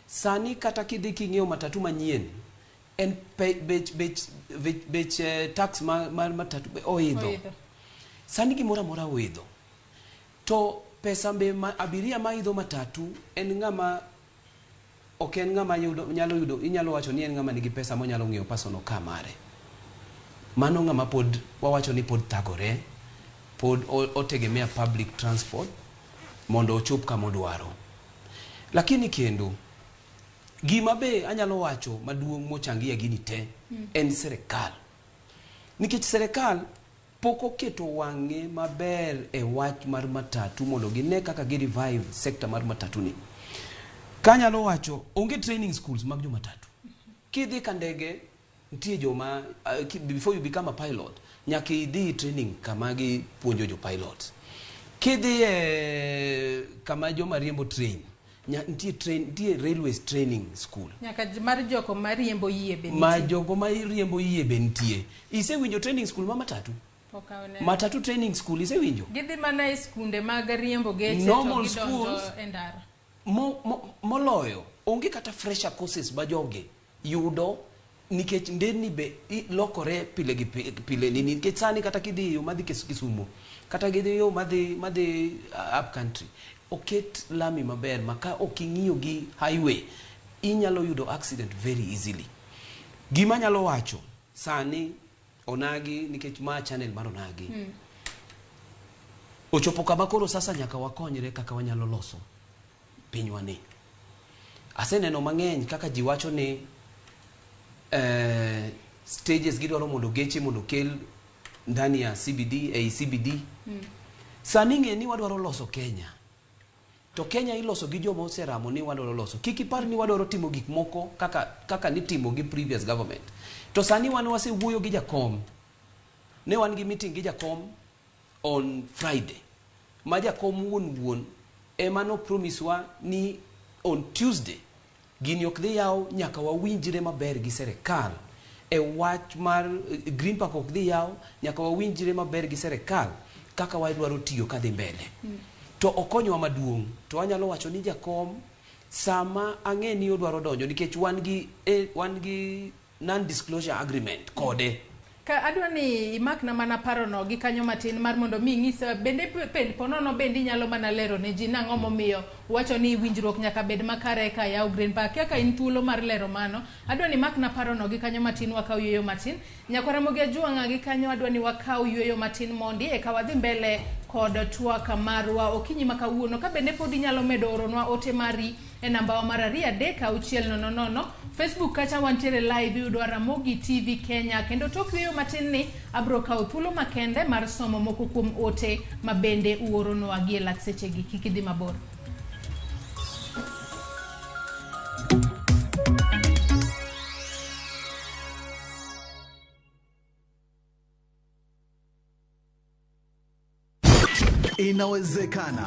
Sani kata kidhi king'iewo matatu manyien, en bech tax mar matatu be oidho. Sani gimoro amora oidho. To pesa be ma abiria ma idho matatu en ng'ama ok en ng'ama nyalo yudo, inyalo wacho ni en ng'ama nigi pesa monyalo ng'iewo personal car mare. Mano ng'ama pod wawacho ni pod thagore, pod otegemea public transport mondo ochop kama odwaro. Lakini kendo gima be anyalo wacho maduong' mochangia gini te en serikal. Nikech serikal pok oketo wang'e maber e wach mar matatu mondo gine kaka gi revive sector mar matatu ni. Kanyalo wacho onge training schools mag jo matatu. Kidhi ka ndege nitie joma before you become a pilot nyaka idhi training kama gipuonjo jo pilots. Kidhi e kama joma riembo train, nitie railways training school. Nyaka mar joko mariembo yie be nitie. Ma jogo mariembo yie be nitie. Isewinjo training school ma matatu? Pok aneno. Matatu training school isewinjo? Gidhi mana e skunde mag riembo geche to Normal gidonjo schools. e ndara. Moloyo onge kata fresher courses ma jogi yudo nikech nderni be lokore pile gi pile nini, nikech sani kata kidhi yo madhi Kisumu kata gidhi yo madhi up country, oket lami maber ma ka ok ing'iyo gi highway inyalo yudo accident very easily. Gima anyalo wacho sani onagi, nikech ma channel mar onagi, ochopo kama koro sasa nyaka wakonyre kaka wanyalo loso pinywa ni. Aseneno mang'eny kaka ji wacho ni stages gidwaro mondo geche mondo okel ndani ya CBD, ei CBD. Sani ng'e ni wadwaro loso Kenya. To Kenya iloso gi joma oseramo ni wadwaro loso. Kik ipar ni wadwaro timo gik moko kaka nitimo gi previous government. To sani wan wasewuoyo gi jakom. Ne wan gi meeting gi jakom on Friday. Ma jakom wuon wuon ema no promise wa ni on Tuesday gini ok dhi yaw nyaka wawinjre maber gi serikal. E wach mar Green Park ok dhi yaw nyaka wawinjre maber gi serikal kaka wadwaro tiyo kadhi mbele. To okonyowa maduong', to anyalo wacho ni jakom sama ang'e ni odwaro donjo nikech wan gi non-disclosure agreement kode. Ka adwa ni imakna mana parono gi kanyo matin mar mondo mi ing'isa bende ponono bende inyalo mana lero ne ji nang'o momiyo wacho ni winjruok nyaka bed makare ka yaw Green Park. Kaka in thuolo mar lero mano, adwa ni imakna parono gi kanyo matin wakaw yueyo matin. Nyakwara Ramogi Ajwang'a gi kanyo adwa ni wakaw yueyo matin mondi eka wadhi mbele kod twak marwa okinyi ma kawuono. Ka bende pod inyalo medo oronwa ote mari e namba wa mar 2 3 6 0 0. Facebook kacha wantiere live iyudo Ramogi TV Kenya, kendo tok yueyo matin ni abro kawo thuolo makende mar somo moko kuom ote ma bende uoronwa gi e lak sechegi. Kik idhi mabor. Inawezekana.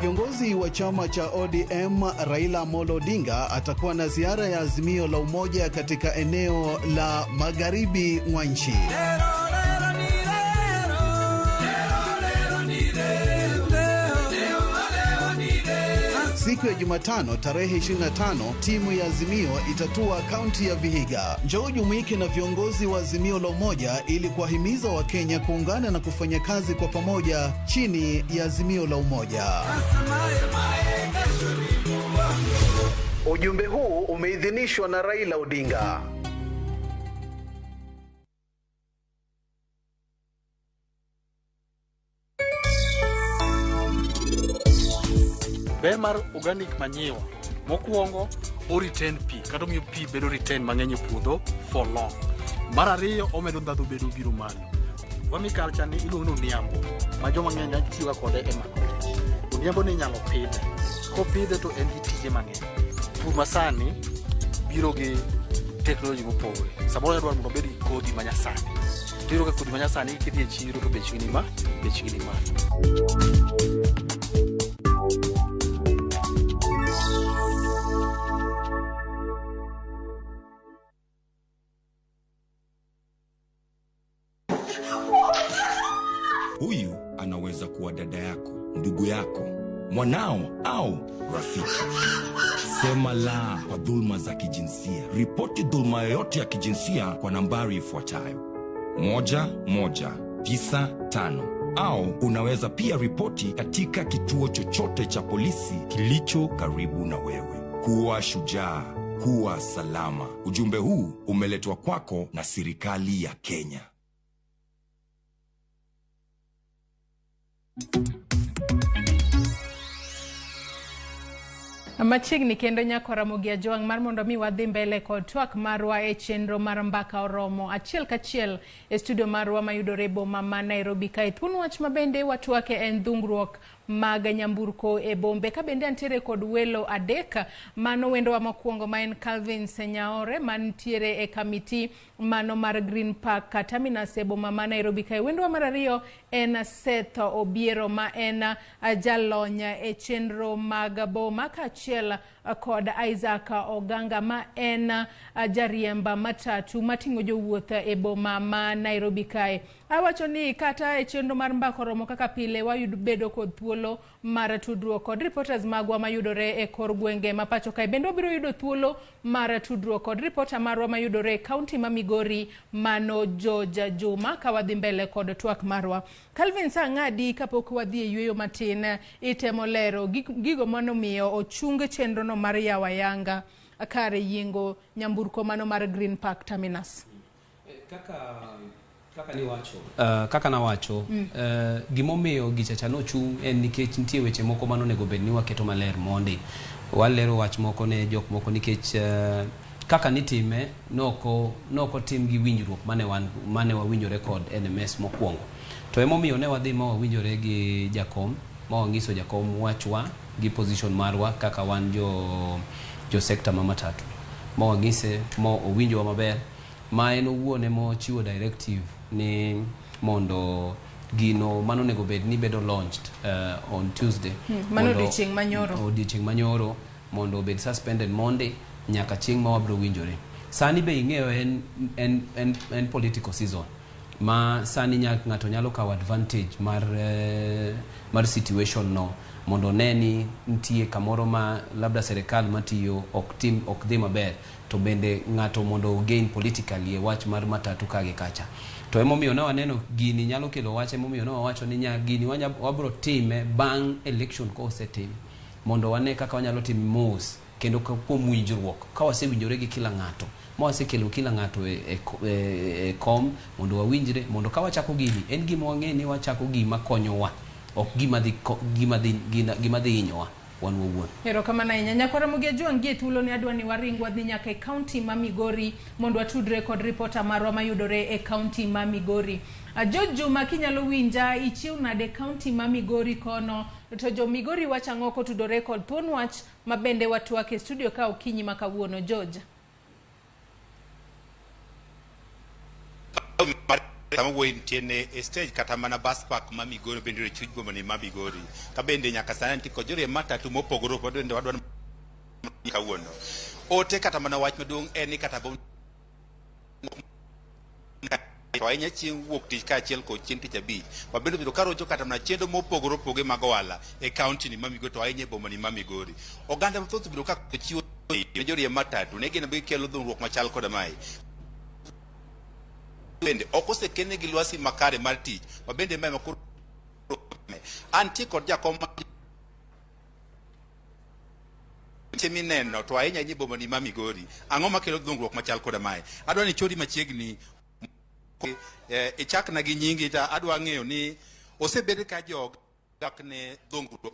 Kiongozi wa chama cha ODM Raila Amolo Odinga atakuwa na ziara ya Azimio la Umoja katika eneo la magharibi mwa nchi. Siku ya Jumatano tarehe 25, timu ya Azimio itatua kaunti ya Vihiga. Njoo jumuike na viongozi wa Azimio la Umoja ili kuwahimiza Wakenya kuungana na kufanya kazi kwa pamoja chini ya Azimio la Umoja. Ujumbe huu umeidhinishwa na Raila Odinga. Ber mar organic manure mokwongo o retain pi kata omiyo pi bedo retain mang'eny e puodho for long. Mar ariyo omedo ndhadhu bedo biro malo. Vermiculture ni iluongo ni oniambo ma joma ng'eny tiyoga kode e mako rech. Oniambo ni inyalo pidhe, kopidhe to en gi tije mang'eny. Pur masani biro gi teknoloji mopogore. Samoro dwaro mondo obed gi kodhi manyasani. To iyudo ka kodhi manyasani kidhi e chiro to bechgi ni malo. Huyu anaweza kuwa dada yako, ndugu yako, mwanao au rafiki. Sema la kwa dhulma za kijinsia. Ripoti dhulma yoyote ya kijinsia kwa nambari ifuatayo: 1195. Au unaweza pia ripoti katika kituo chochote cha polisi kilicho karibu na wewe. Kuwa shujaa, kuwa salama. Ujumbe huu umeletwa kwako na serikali ya Kenya. Machiegni kendo nyako Ramogi Ajwang' mar mondo mi wadhi mbele kod twak marwa e chenro mar Mbaka Oromo achiel kachiel e studio marwa mayudore boma ma Nairobi kae. Thuon wach mabende watwake en dhungruok mag nyamburko e bombe. Ka bende antiere kod welo adek, mano wendowa mokwongo ma en Calvin Senyaore mantiere e kamiti mano mar Green Park Terminus e boma ma Nairobi kae. Wendowa mar ariyo en Seth Obiero ma en jalony e chenro mag boma kaachiel kaachiel kod Isaac Oganga ma en jariemba matatu mating'o jowuoth e boma ma Nairobi kae. Awacho ni kata e chenro mar mbako romo kaka pile wayud bedo kod thuolo mar tudruok kod reporters magwa mayudore e kor gwenge ma pacho kae. Bende wabiro yudo thuolo mar tudruok kod reporter marwa mayudore e kaunti ma Migori mano George Juma ka wadhi mbele kod twak marwa. Calvin, sa ng'adi kapok wadhi e yueyo matin itemo lero gigo manomiyo ochung chenrono mar yawo ayanga kar yiengo nyamburko mano mar Green Park Terminus. Kaka niwacho, kaka nawacho, gimomiyo gichacha nochung' en nikech nitie weche moko manonego bed ni waketo maler mondi walero wach moko ne jok moko nikech kaka nitime noko tim gi winjruok mane wawinjore kod NMS mokwongo. To emomiyo ne wadhi ma wawinjore gi jakom, ma wang'iso jakom wachwa gi position marwa kaka wan jo sector ma matatu, ma wang'ise ma owinjowa maber, ma en owuon ema ochiwo directive ni mondo gino manonego bed ni bedo launched on Tuesday. Mano odiochieng' manyoro. Odiochieng' manyoro mondo obed suspended mondi nyaka chieng' ma wabiro winjore. Sani be ing'eyo en political season ma sani ng'ato nyalo kawo advantage mar situation no mondo one ni nitie kamoro ma labda serikal matiyo ok dhi maber, to bende ng'ato mondo gain politically e wach mar matatu ka gi kacha. To emomiyo ne waneno gini nyalo kelo wach, emomiyo ne wawacho ni gini wabiro time bang' election ka osetim, mondo wane kaka wanyalo timo mos kendo kuom winjruok ka wasewinjore gi kila ng'ato ma wasekelo kila ng'ato e kom mondo wawinjre, mondo ka wachako gini en gima wang'e ni wachako gima konyowa, ok gima dhi hinyowa wan wawuon. Erokamano ahinya. Nyakwara Ramogi Ajwang' gie thuolo ni adwa ni waring wadhi nyaka e kaunti ma Migori mondo watudre kod ripota marwa mayudore e kaunti ma Migori. George Juma, kinyalo winja, ichiw nade kaunti ma Migori kono? To jo Migori wacho ang'o kotudore kod thuon wach ma bende watwak e studio ka okinyi ma kawuono? George. Sama wuoyi nitie ne e stage kata mana bus park ma Migori bende e chuny boma ni ma Migori. Ka bende nyaka sani nitie kod joriemb matatu mopogore opogore bende wadwaro kawuono. Ote kata mana wach maduong' en ni kata to ahinya chieng' wuok tich kaachiel kod chieng' tich abich wabende obedo karocho kata mana chenro mopogore opogore mag ohala e kaunti ni ma Migori to ahinya e boma ni ma Migori. Oganda mathoth obedo ka chiwo ne joriemb matatu ne gin gikelo dhungruok machal koda mae. Bende ok osekelnegi lwasi makare mar tich ma bende mae makoro antie kod jakom mineno to ahinya ahinya e boma ni ma Migori. Ang'o makelo dhungruok machal koda mae? Adwa ni chori machiegni ichakna gi nyingi to adwa ng'eyo ni osebed ka jok ne dhungruok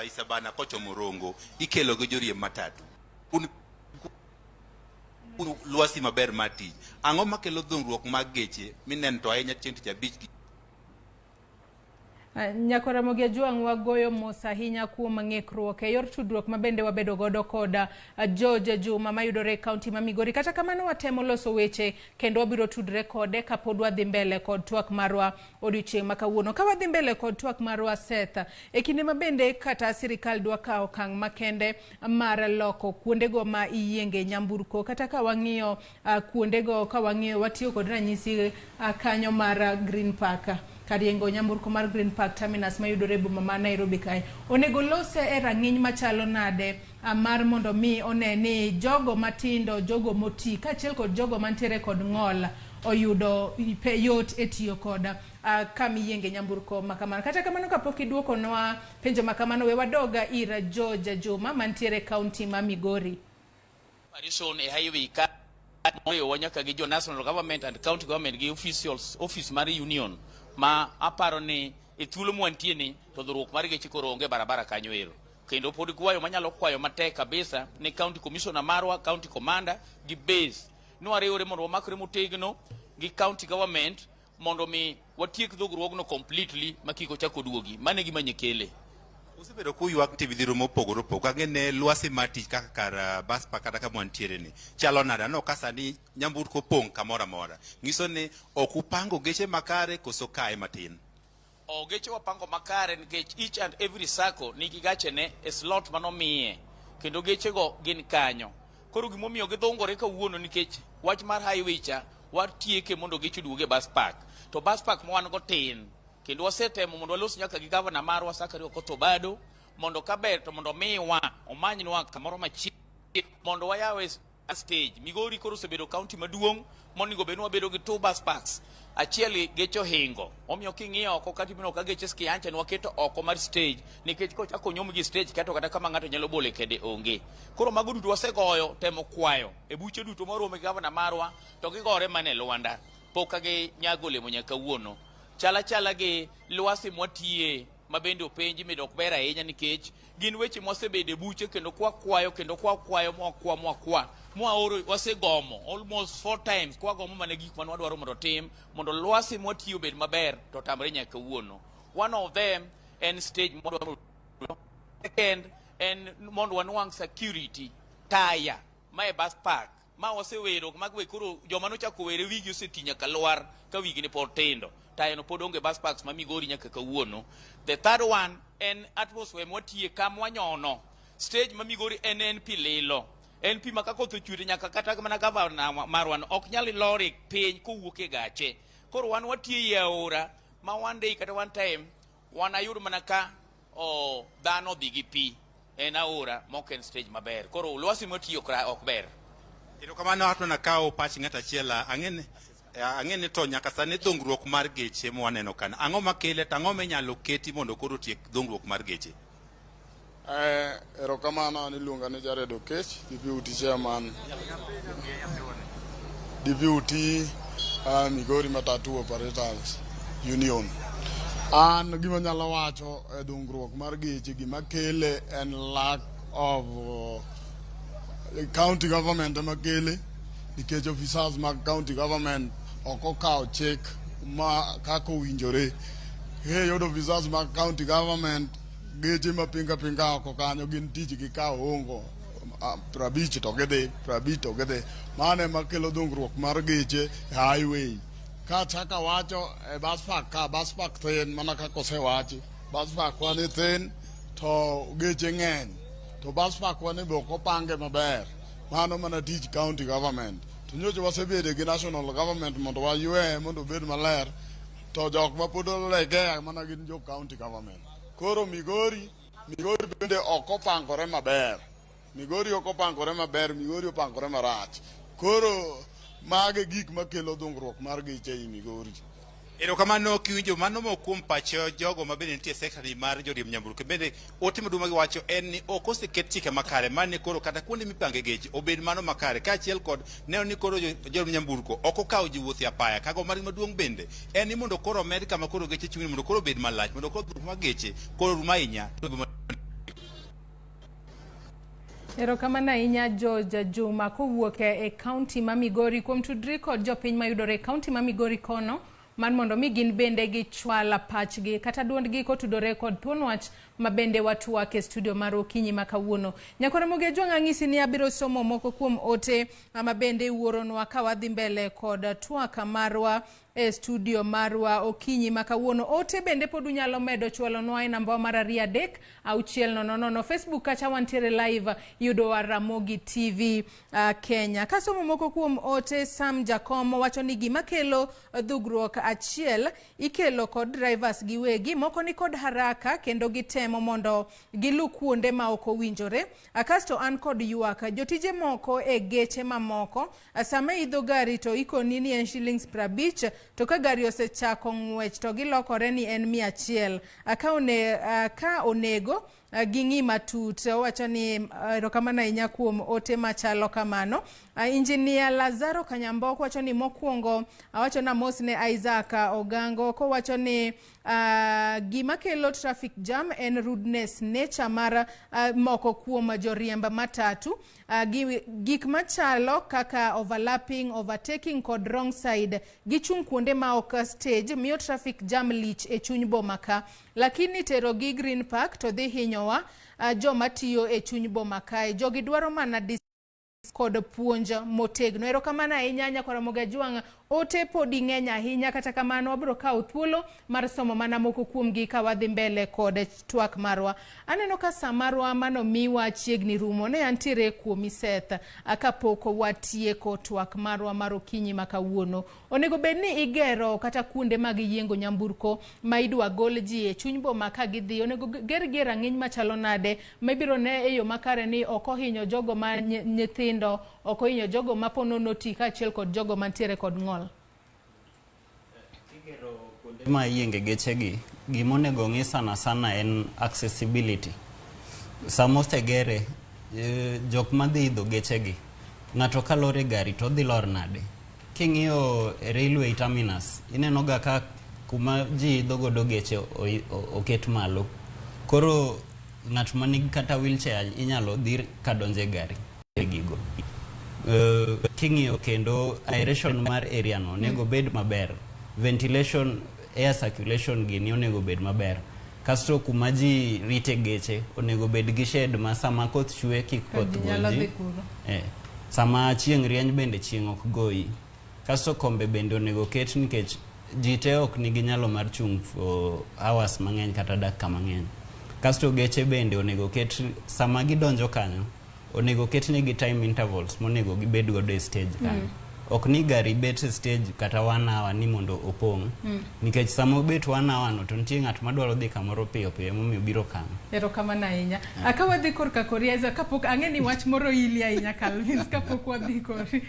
Isabana kochomo Rongo ikelo gi joriemb matatu. Un lwasi maber mar tich. Ang'o makelo dhungruok mag geche mineno to ahinya chieng' tich abich? Nyakwara Ramogi Ajwang' wagoyo mos ahinya kuom ng'ikruok e yor tudruok ma bende wabedo godo kod George Juma mayudore e kaunti ma Migori. Kata kamano watemo loso weche kendo wabiro tudre kode kapod wadhi mbele kod twak marwa odiochieng' ma kawuono. Ka wadhi mbele kod twak marwa, Seth, e kinde ma bende kata sirikal dwa kawo okang' makende mar loko kuondego ma iyienge nyamburko, kata ka wang'iyo kuondego, ka wang'iyo watiyo kod ranyisi kanyo mar Green Park, kar yiengo nyamburko mar Green Park Terminus mayudore e boma ma Nairobi kae, onego lose e rang'iny machalo nade mar mondo mi one ni jogo matindo, jogo moti kaachiel kod jogo mantiere kod ng'ol oyudo yot e tiyo kod kama iyienge nyamburko makamano. Kata kamano kapok iduokonwa penjo makamano, we wadog ir George Juma mantiere e kaunti ma Migori. Operation e highway ka moriwowa nyaka gi jo national government and county government gi officials office mar union ma aparo ni e thuolo mwantie ni to dhuruok mar geche koro onge barabara kanyo ero. Kendo pod kwayo manyalo kwayo matek kabisa ni county commissioner marwa, county commander gi base ni wariwre mondo wamakre motegno gi county government mondo mi watiek dhogruogno completely ma kik ochak oduogi. Mano e gima nyekele. Usebedo kuywak nitie midhiero mopogore opogore. Ang'e ne lwasi mar tich kaka kar bus park kata kama wantiere ni chalo nade? Aneno ka sani nyamburko opong' kamoro amora. Nyiso ni ok upango geche makare koso kae matin. O geche wapango makare nikech each and every sacco nigi gachene e slot manomiye kendo gechego gin kanyo. Koro gimomiyo gidhungore kawuono nikech wach mar highway cha watieke mondo geche oduog e bus park. To bus park ma wan go tin kendo wasetemo mondo walos nyaka gi gavana marwa Zachary Okoth Obado mondo kaber to mondo omiwa omanywa kamoro machiegni mondo wayawe stage. Migori koro osebedo county maduong' monego bed ni wabedo gi 2 bus parks. Achiel geche ohingo. Omiyo king'iyo oko kata ibiro ka geche Skiancha ne waketo oko mar stage nikech kochako onyom gi stage kato kata kama ng'ato nyalo bole kede onge. Koro mago duto wasegoyo temo kwayo e buche duto mwaromo gi gavana marwa to gigore mana e lwanda. Pok ka ginyago olemo nyaka kawuono. Chala chala gi lwasi mwatiye ma bende openji mi ok ber ahinya nikech gin weche mwasebedo e buche kendo kwakwayo kendo kwakwayo mwakwa mwakwa mwaoro wasegomo almost 4 times kwagomo mana gik mane wadwaro mondo otim mondo lwasi mwatiyo obed maber to otamre nyaka kawuono. One of them en stage mwadwaro. Second en mondo wanwang' security taya ma e bus park ma wasewero mag we koro joma nochako were wigi oseti nyaka lwar ka wigi ni pod tindo. Taya no pod onge bus parks ma Migori nyaka kawuono. The third one en atmosphere mwatiye kamwanyono. Stage ma Migori en pi lilo. En pi ma ka koth ochwe to nyaka kata mana gavana marwa no ok nyal lori piny kowuok e gache. Koro wan watiyo e aora ma one day kata one time wanayud mana ka dhano odhi gi pi. En aora mok en stage maber. Koro lwasi mwatiyo ok ber. Erokamano ato nakawo pach ng'at achiel. Ang'e ni to nyaka sani dhungruok mar geche mwaneno kana. Ang'o makele to ang'o minyalo keti mondo koro otiek dhungruok mar geche? Erokamano, an iluonga ni Jared Okech, Deputy Chairman, Deputy Migori Matatu Operators Union. An gima nyalo wacho e dhungruok mar geche, gima kele en lack of county government ema kele, nikech officers mag county government ok okawo chik ma kaka owinjore. Kiyudo officers mag county government, geche ma pinga pinga oko kanyo gin tich gi kawo hongo 50 to gidhi 50 to gidhi. Mano ema kelo dhungruok mar geche e highway. Kachako awacho e bus park ka, bus park thin mana kaka osewachi. Bus park wa ni thin to geche ng'eny. To bus park wa ni be ok opange maber. Mano mana tich county government. To nyocha wasebede gi national government mondo waywe mondo obed maler. To jok ma pod olegea mana gin jo county government. Koro Migori bende ok opangore maber. Migori ok opangore maber, Migori opangore marach. Koro mago e gik makelo dhungruok mar geche ei Migori. Erokamano kiwinjo mano moko kuom pach jogo ma bende nitie e sekta mar joriemb nyamburko. Bende ote maduong' ma giwacho en ni ok oseket chike makare mane koro kata kuonde mipange geche obed mano makare, kaachiel kod neno ni koro joriemb nyamburko ok okawo ji wuoth e apaya. Kago margi maduong' bende en ni mondo koro omed kama koro geche chung'e mondo koro obed malach mondo koro dhungruok mar geche koro rum ahinya. Erokamano ahinya George Juma kowuok e kaunti ma Migori kuom tudri kod jopiny mayudore e kaunti ma Migori kono mar mondo mi gin bende gichwal pachgi kata duondgi kotudore kod thuon wach ma bende watwak e studio mar okinyi ma kawuono. Nyakwar Ramogi Ajwang' ang'isi ni abiro somo moko kuom ote ma bende iwuoronwa ka wadhi mbele kod twak marwa e studio marwa okinyi ma kawuono. Ote bende pod unyalo medo chwalonwa e namba mar 2 3 6 0 0. Facebook kacha wantiere live yudowa Ramogi TV Kenya. Kasomo moko kuom ote, Sam Jakom wacho ni gima kelo dhugruok achiel ikelo kod drivers giwegi, moko ni kod haraka kendo gitemo mondo gilu kuonde ma ok owinjore. Kasto an kod ywak jotije moko e geche mamoko, sama idho gari to ikoni ni en shillings 50, to ka gari osechako ng'wech to gilokore ni en 100. Ka onego ging'i matut. Owacho ni erokamano ahinya kuom ote machalo kamano. Injinia Lazaro Kanyambok wacho ni mokwongo awacho na mos ne Isaac Ogango kowacho ni gima kelo traffic jam en rudeness nature mar moko kuom joriemb matatu. Gik machalo kaka overlapping, overtaking kod wrong side gichung' kuonde ma ok stage miyo traffic jam lich e chuny boma ka. Lakini tero gi Green Park to dhi hinyowa joma tiyo e chuny boma kae. Jogi dwaro mana kod puonj motegno. Erokamano ahinya Nyakwar Ramogi Ajwang' Ote podi ng'eny ahinya, kata kamano wabiro kawo thuolo mar somo mana moko kuomgi ka wadhi mbele kod twak marwa. Aneno ka sa marwa manomiwa chiegni rumo. Ne antiere kuomi Seth, kapok watieko twak marwa mar okinyi ma kawuono. Onego bed ni igero kata kuonde mag yiengo nyamburko ma idwa gol ji e chuny boma ka gidhi. Onego ger gi e rang'iny machalo nade ma ibiro ne e yo makare ni ok ohinyo jogo ma nyithindo, ok ohinyo jogo ma po nono oti kaachiel kod jogo mantiere kod ng'ol. Kuonde ma iyienge gechegi, gima onego ong'i sana sana en accessibility. Sama osegere, jok madhi idho gechegi, ng'ato kalor e gari to odhi lor nade? King'iyo e railway terminus, ineno ga ka kuma ji idho godo geche oket malo. Koro ng'at manigi kata wheelchair inyalo dhir kadonjo e gari e gigo. King'iyo kendo aeration mar area no onego bed maber. Ventilation, air circulation gini onego bed maber. Kasto kuma ji rite geche onego bed gi shed ma sama koth chwe kik koth Ji nyalo goji. dhi kuro. Sama chieng' rieny bende chieng' ok goyi. Kasto kombe bende onego ket nikech ji te ok nigi nyalo mar chung' for hours mang'eny kata dakika mang'eny. Kasto geche bende onego ket sama gidonjo kanyo onego ketnegi time intervals monego gibed godo e stage kanyo. Ok ni gari bet e stage kata 1 hour ni mondo opong'. Nikech sama obet 1 hour no to nitie ng'at madwaro dhi kamoro piyo piyo emomiyo obiro kanyo. Erokamano ahinya. Ka wadhi korka kori Isaac, kapok ang'e ni wach moro ili ahinya Calvin, kapok wadhi kori.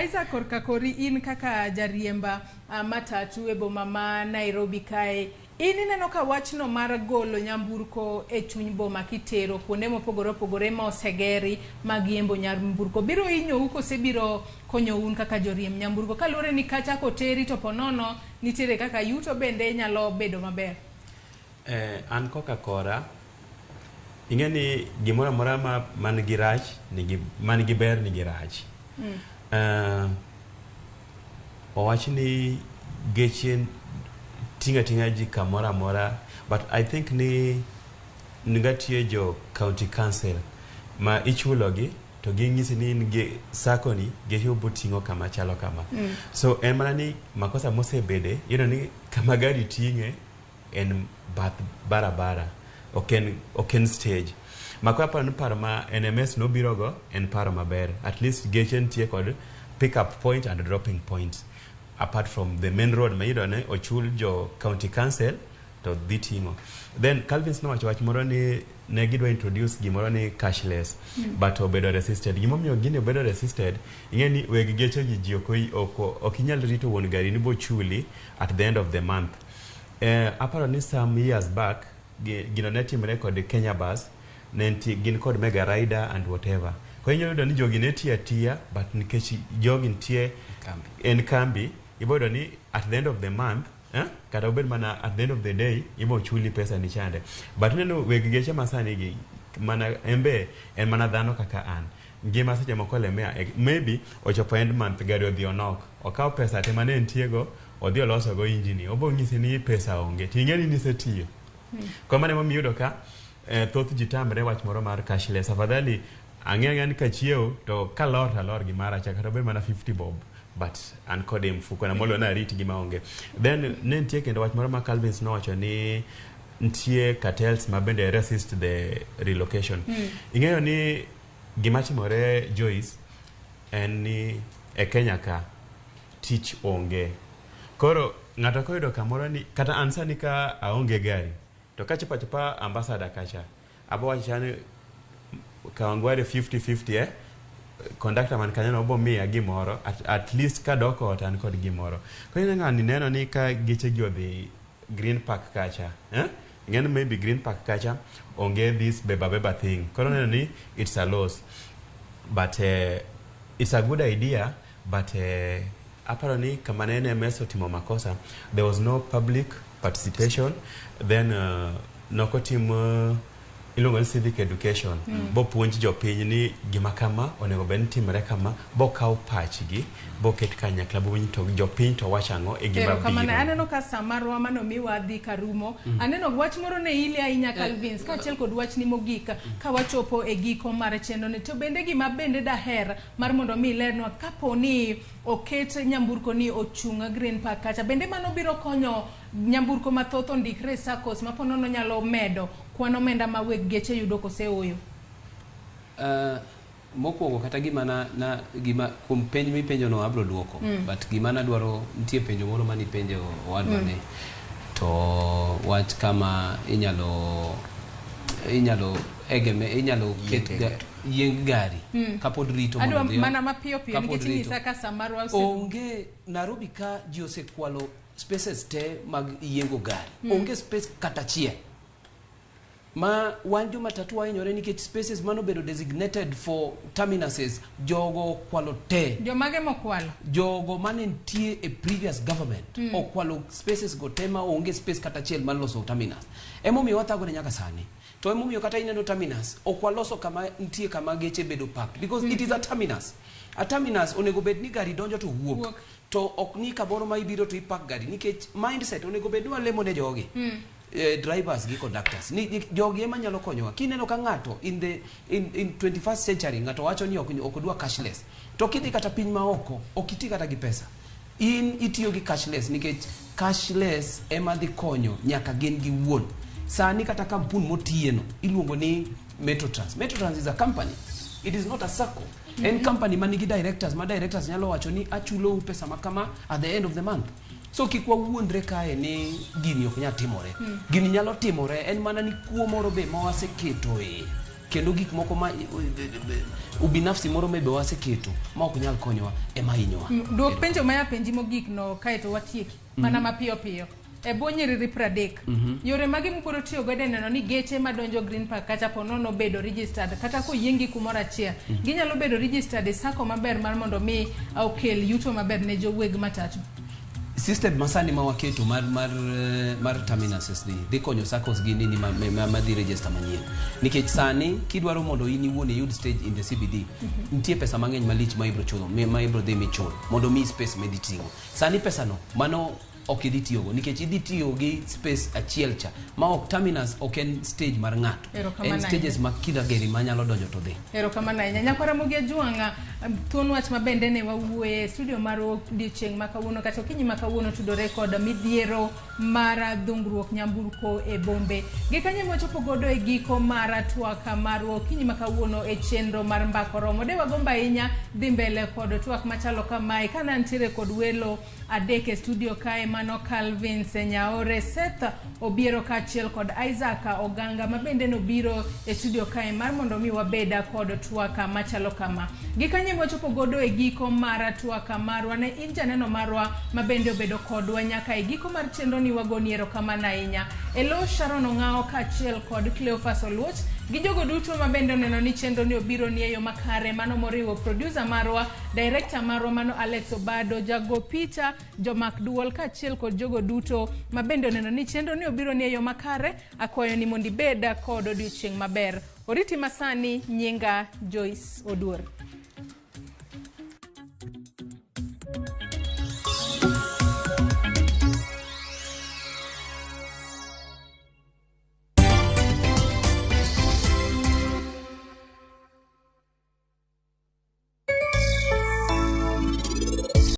Isaac, korka kori in kaka jariemba matatu e boma ma Nairobi kae, in ineno ka wachno mar golo nyamburko e chuny boma kitero kuonde mopogore opogore ma osegeri mag yembo nyamburko biro hinyou kose biro konyou un kaka joriemb nyamburko, kaluwore ni kacha koteri to ponono nitiere kaka yuto bende nyalo bedo maber? An koka kora ing'e ni gimoro amora ma man gi rach nigi man gi ber nigi rach. Owach ni geche ting'o ating'a ji kamoro amora, but I think ni nitie jo county council ma ichulogi to ging'isi ni in gi sacco ni geche obo ting'o kama chalo kama. So en mana ni makosa mosebede iyudo ni kama gari ting'e en bath barabara, ok en stage. Mako aparo ni paro ma NMS nobiro go en paro maber. At least geche nitie kod pick up point and dropping point apart from the main road ma iyudo ni ochul jo county council to dhi ting'o. Then Calvins nowacho wach moro ni ne gidwa introduce gimoro ni cashless, but obedo resisted. Gimomiyo gini obedo resisted, ing'e ni weg geche gi ji ok inyal rito wuon gari ni bochuli at the end of the month. Aparo ni some years back gino ne timore kod Kenya Bus, ne nitie gin kod Mega Rider and whatever. Koro inyalo yudo ni jogi ne tiyo atiya, but nikech jogi nitie en kambi, ibo yudo ni at the end of the month, kata obed mana at the end of the day, ibo chuli pesa ni chande. But ineno weg geche masani gi mana embe en mana dhano kaka an. Ngima seche moko lemea, maybe ochopo end month gari odhi onok, okawo pesa te mane entie go odhi oloso go injini, obo nyisi ni pesa onge ting'e ni nisetiyo. Kwa mano emomiyo iyudo ka thoth ji tamre wach moro mar cashless. Afadhali ang'e ang'eya ni kachiewo to kalor to alor gi mara cha kata obed mana 50 bob, but an kode e mfuko na molo narit gima onge. Then ne nitie kendo wach moro ma Calvins nowacho ni nitie cartels ma bende resist the relocation. Ing'eyo ni gima timore Joyce en ni e Kenya ka tich onge. Koro ng'ato koyudo kamoro ni kata an sani ka aonge gari to kachopo achopa ambassador kacha abo wacho ni Kawangware 50-50 conductor man kanyo no obo miya gimoro at least kadok ot an kod gimoro. Koro ineno ng'ani neno ni ka geche gi odhi Green Park kacha, ing'e ni maybe Green Park kacha onge this beba beba thing. Koro neno ni it's a loss, but it's a good idea, but aparo ni kama ne NMS otimo makosa, there was no public participation. Then nokotim Iluongo ni civic education. Bopuonj jopiny ni gima kama onego bed ni timore kama, bokaw pachgi, boket kanyakla, bowinj to jopiny to wacho ang'o e gima Erokamano. biro. Aneno ka sa marwa manomiwa dhi karumo. Aneno wach moro ne ili ahinya Calvins, kaachiel kod wachni mogik ka wachopo e giko mar chenro ni. To bende gima bende daher mar mondo mi ilernwa kapo ni oket nyamburko ni ochung' Green Park kacha, bende mano biro konyo nyamburko mathoth ondikre e SACCOS ma po nono nyalo medo kwan omenda ma weg geche yudo kose ooyo? Mokwongo kata gima na gima kuom penj mipenjo no abro duoko. But gima nadwaro nitie penjo moro manipenjo owadwa ni to wach kama inyalo egeme inyalo ket yieng gari kapod rito mondo Adwa odhi mana mapiyo piyo kapod nikech rito. inyisa ka sa marwa Onge Nairobi ka ji osekwalo spaces te mag yiengo gari. Onge space kata achiel ma wan jo matatu wahinyore nikech spaces manobedo designated for terminuses jogo okwalo te. Jomage mokwalo? Jogo mane nitie e previous government okwalo spaces go te ma onge space kata achiel mar loso terminus. Emomiyo wathagore nyaka sani. To emomiyo kata ineno terminus ok waloso kama nitie kama geche bedo parked because it is a terminus. A terminus onego bed ni gari donjo to wuok. Wuok. To ok ni kamoro ma ibiro to ipark gari nikech mindset onego bed ni walemo ne jogi. Drivers gi conductors ni jogi ema nyalo konyowa. Kineno ka ng'ato in the in 21st century ng'ato wacho ni ok odwa cashless, to kidhi kata piny ma oko ok iti kata gi pesa, in itiyo gi cashless nikech cashless ema dhi konyo nyaka gin gi wuon. Sani kata kampun motiyeno iluongo ni Metrotrans. Metrotrans is a company, it is not a sacco. En company manigi directors, ma directors nyalo wacho ni achulou pesa ma kama at the end of the month. So kik wawuondre kae ni gini ok nyal timore. Gini nyalo timore, en mana ni kuo moro be ma waseketoe kendo gik moko ma ubinafsi moro be waseketo ma ok nyal konyowa ema hinyowa. Duok penjo ma apenji mogik no kaeto watieki mana mapiyo piyo. E bwo nyiriri 30. Yore mage mubiro tiyo godo e neno ni geche madonjo Green Park kacha po nono bedo registered kata koyienggi kumoro achiel. Ginyalo bedo registered e sacco maber mar mondo mi okel yuto maber ne joweg matatu. System masani ma waketo mar terminuses ni dhi konyo SACCOs gi nini ma dhi register manyien nikech sani kidwaro mondo in iwuon iyud stage in the CBD, nitie pesa mang'eny malich ma ibro chulo ma ibro dhi michul mondo miyi space midhi ting'o. Sani pesano mano ok idhi tiyogo nikech idhi tiyo gi space achiel cha ma ok terminus ok en stage mar ng'ato, Erokamano en stages ma kila gari manyalo donjo to dhi. Erokamano ahinya. Nyakwara Ramogi Ajwang'a, thuon wach ma bende ne wawuoye e studio mar odiochieng' ma kawuono kata okinyi ma kawuono tudore kod midhiero mar dhungruok nyamburko e bombe. Gi kanyo ema wachopo godo e giko mar twak marwa okinyi ma kawuono e chenro mar Mbaka Oromo. De wagombo ahinya dhi mbele kod twak machalo kamae ka nantiere kod welo adek e studio kae, mano Calvin Senyaore, Seth Obiero kaachiel kod Isaac Oganga ma bende nobiro e studio kae mar mondo mi wabed kod twak machalo kama. Gi kanyo ema wachopo godo e giko mar twak marwa. Ne in janeno marwa ma bende obedo kodwa nyaka e giko mar chenro ni wagoni erokamano ahinya. E lo Sharon Ong'awo kaachiel kod Cleophas Oluoch gi jogo duto ma bende oneno ni chenro ni obiro ni e yo makare, mano moriwo producer marwa, director marwa mano Alex Obado, jago picha, jomak duol kaachiel kod jogo duto ma bende oneno ni chenro ni obiro ni e yo makare. Akwayo ni mondo ibed kod odiochieng' maber. Oriti masani, nyinga Joyce Oduor.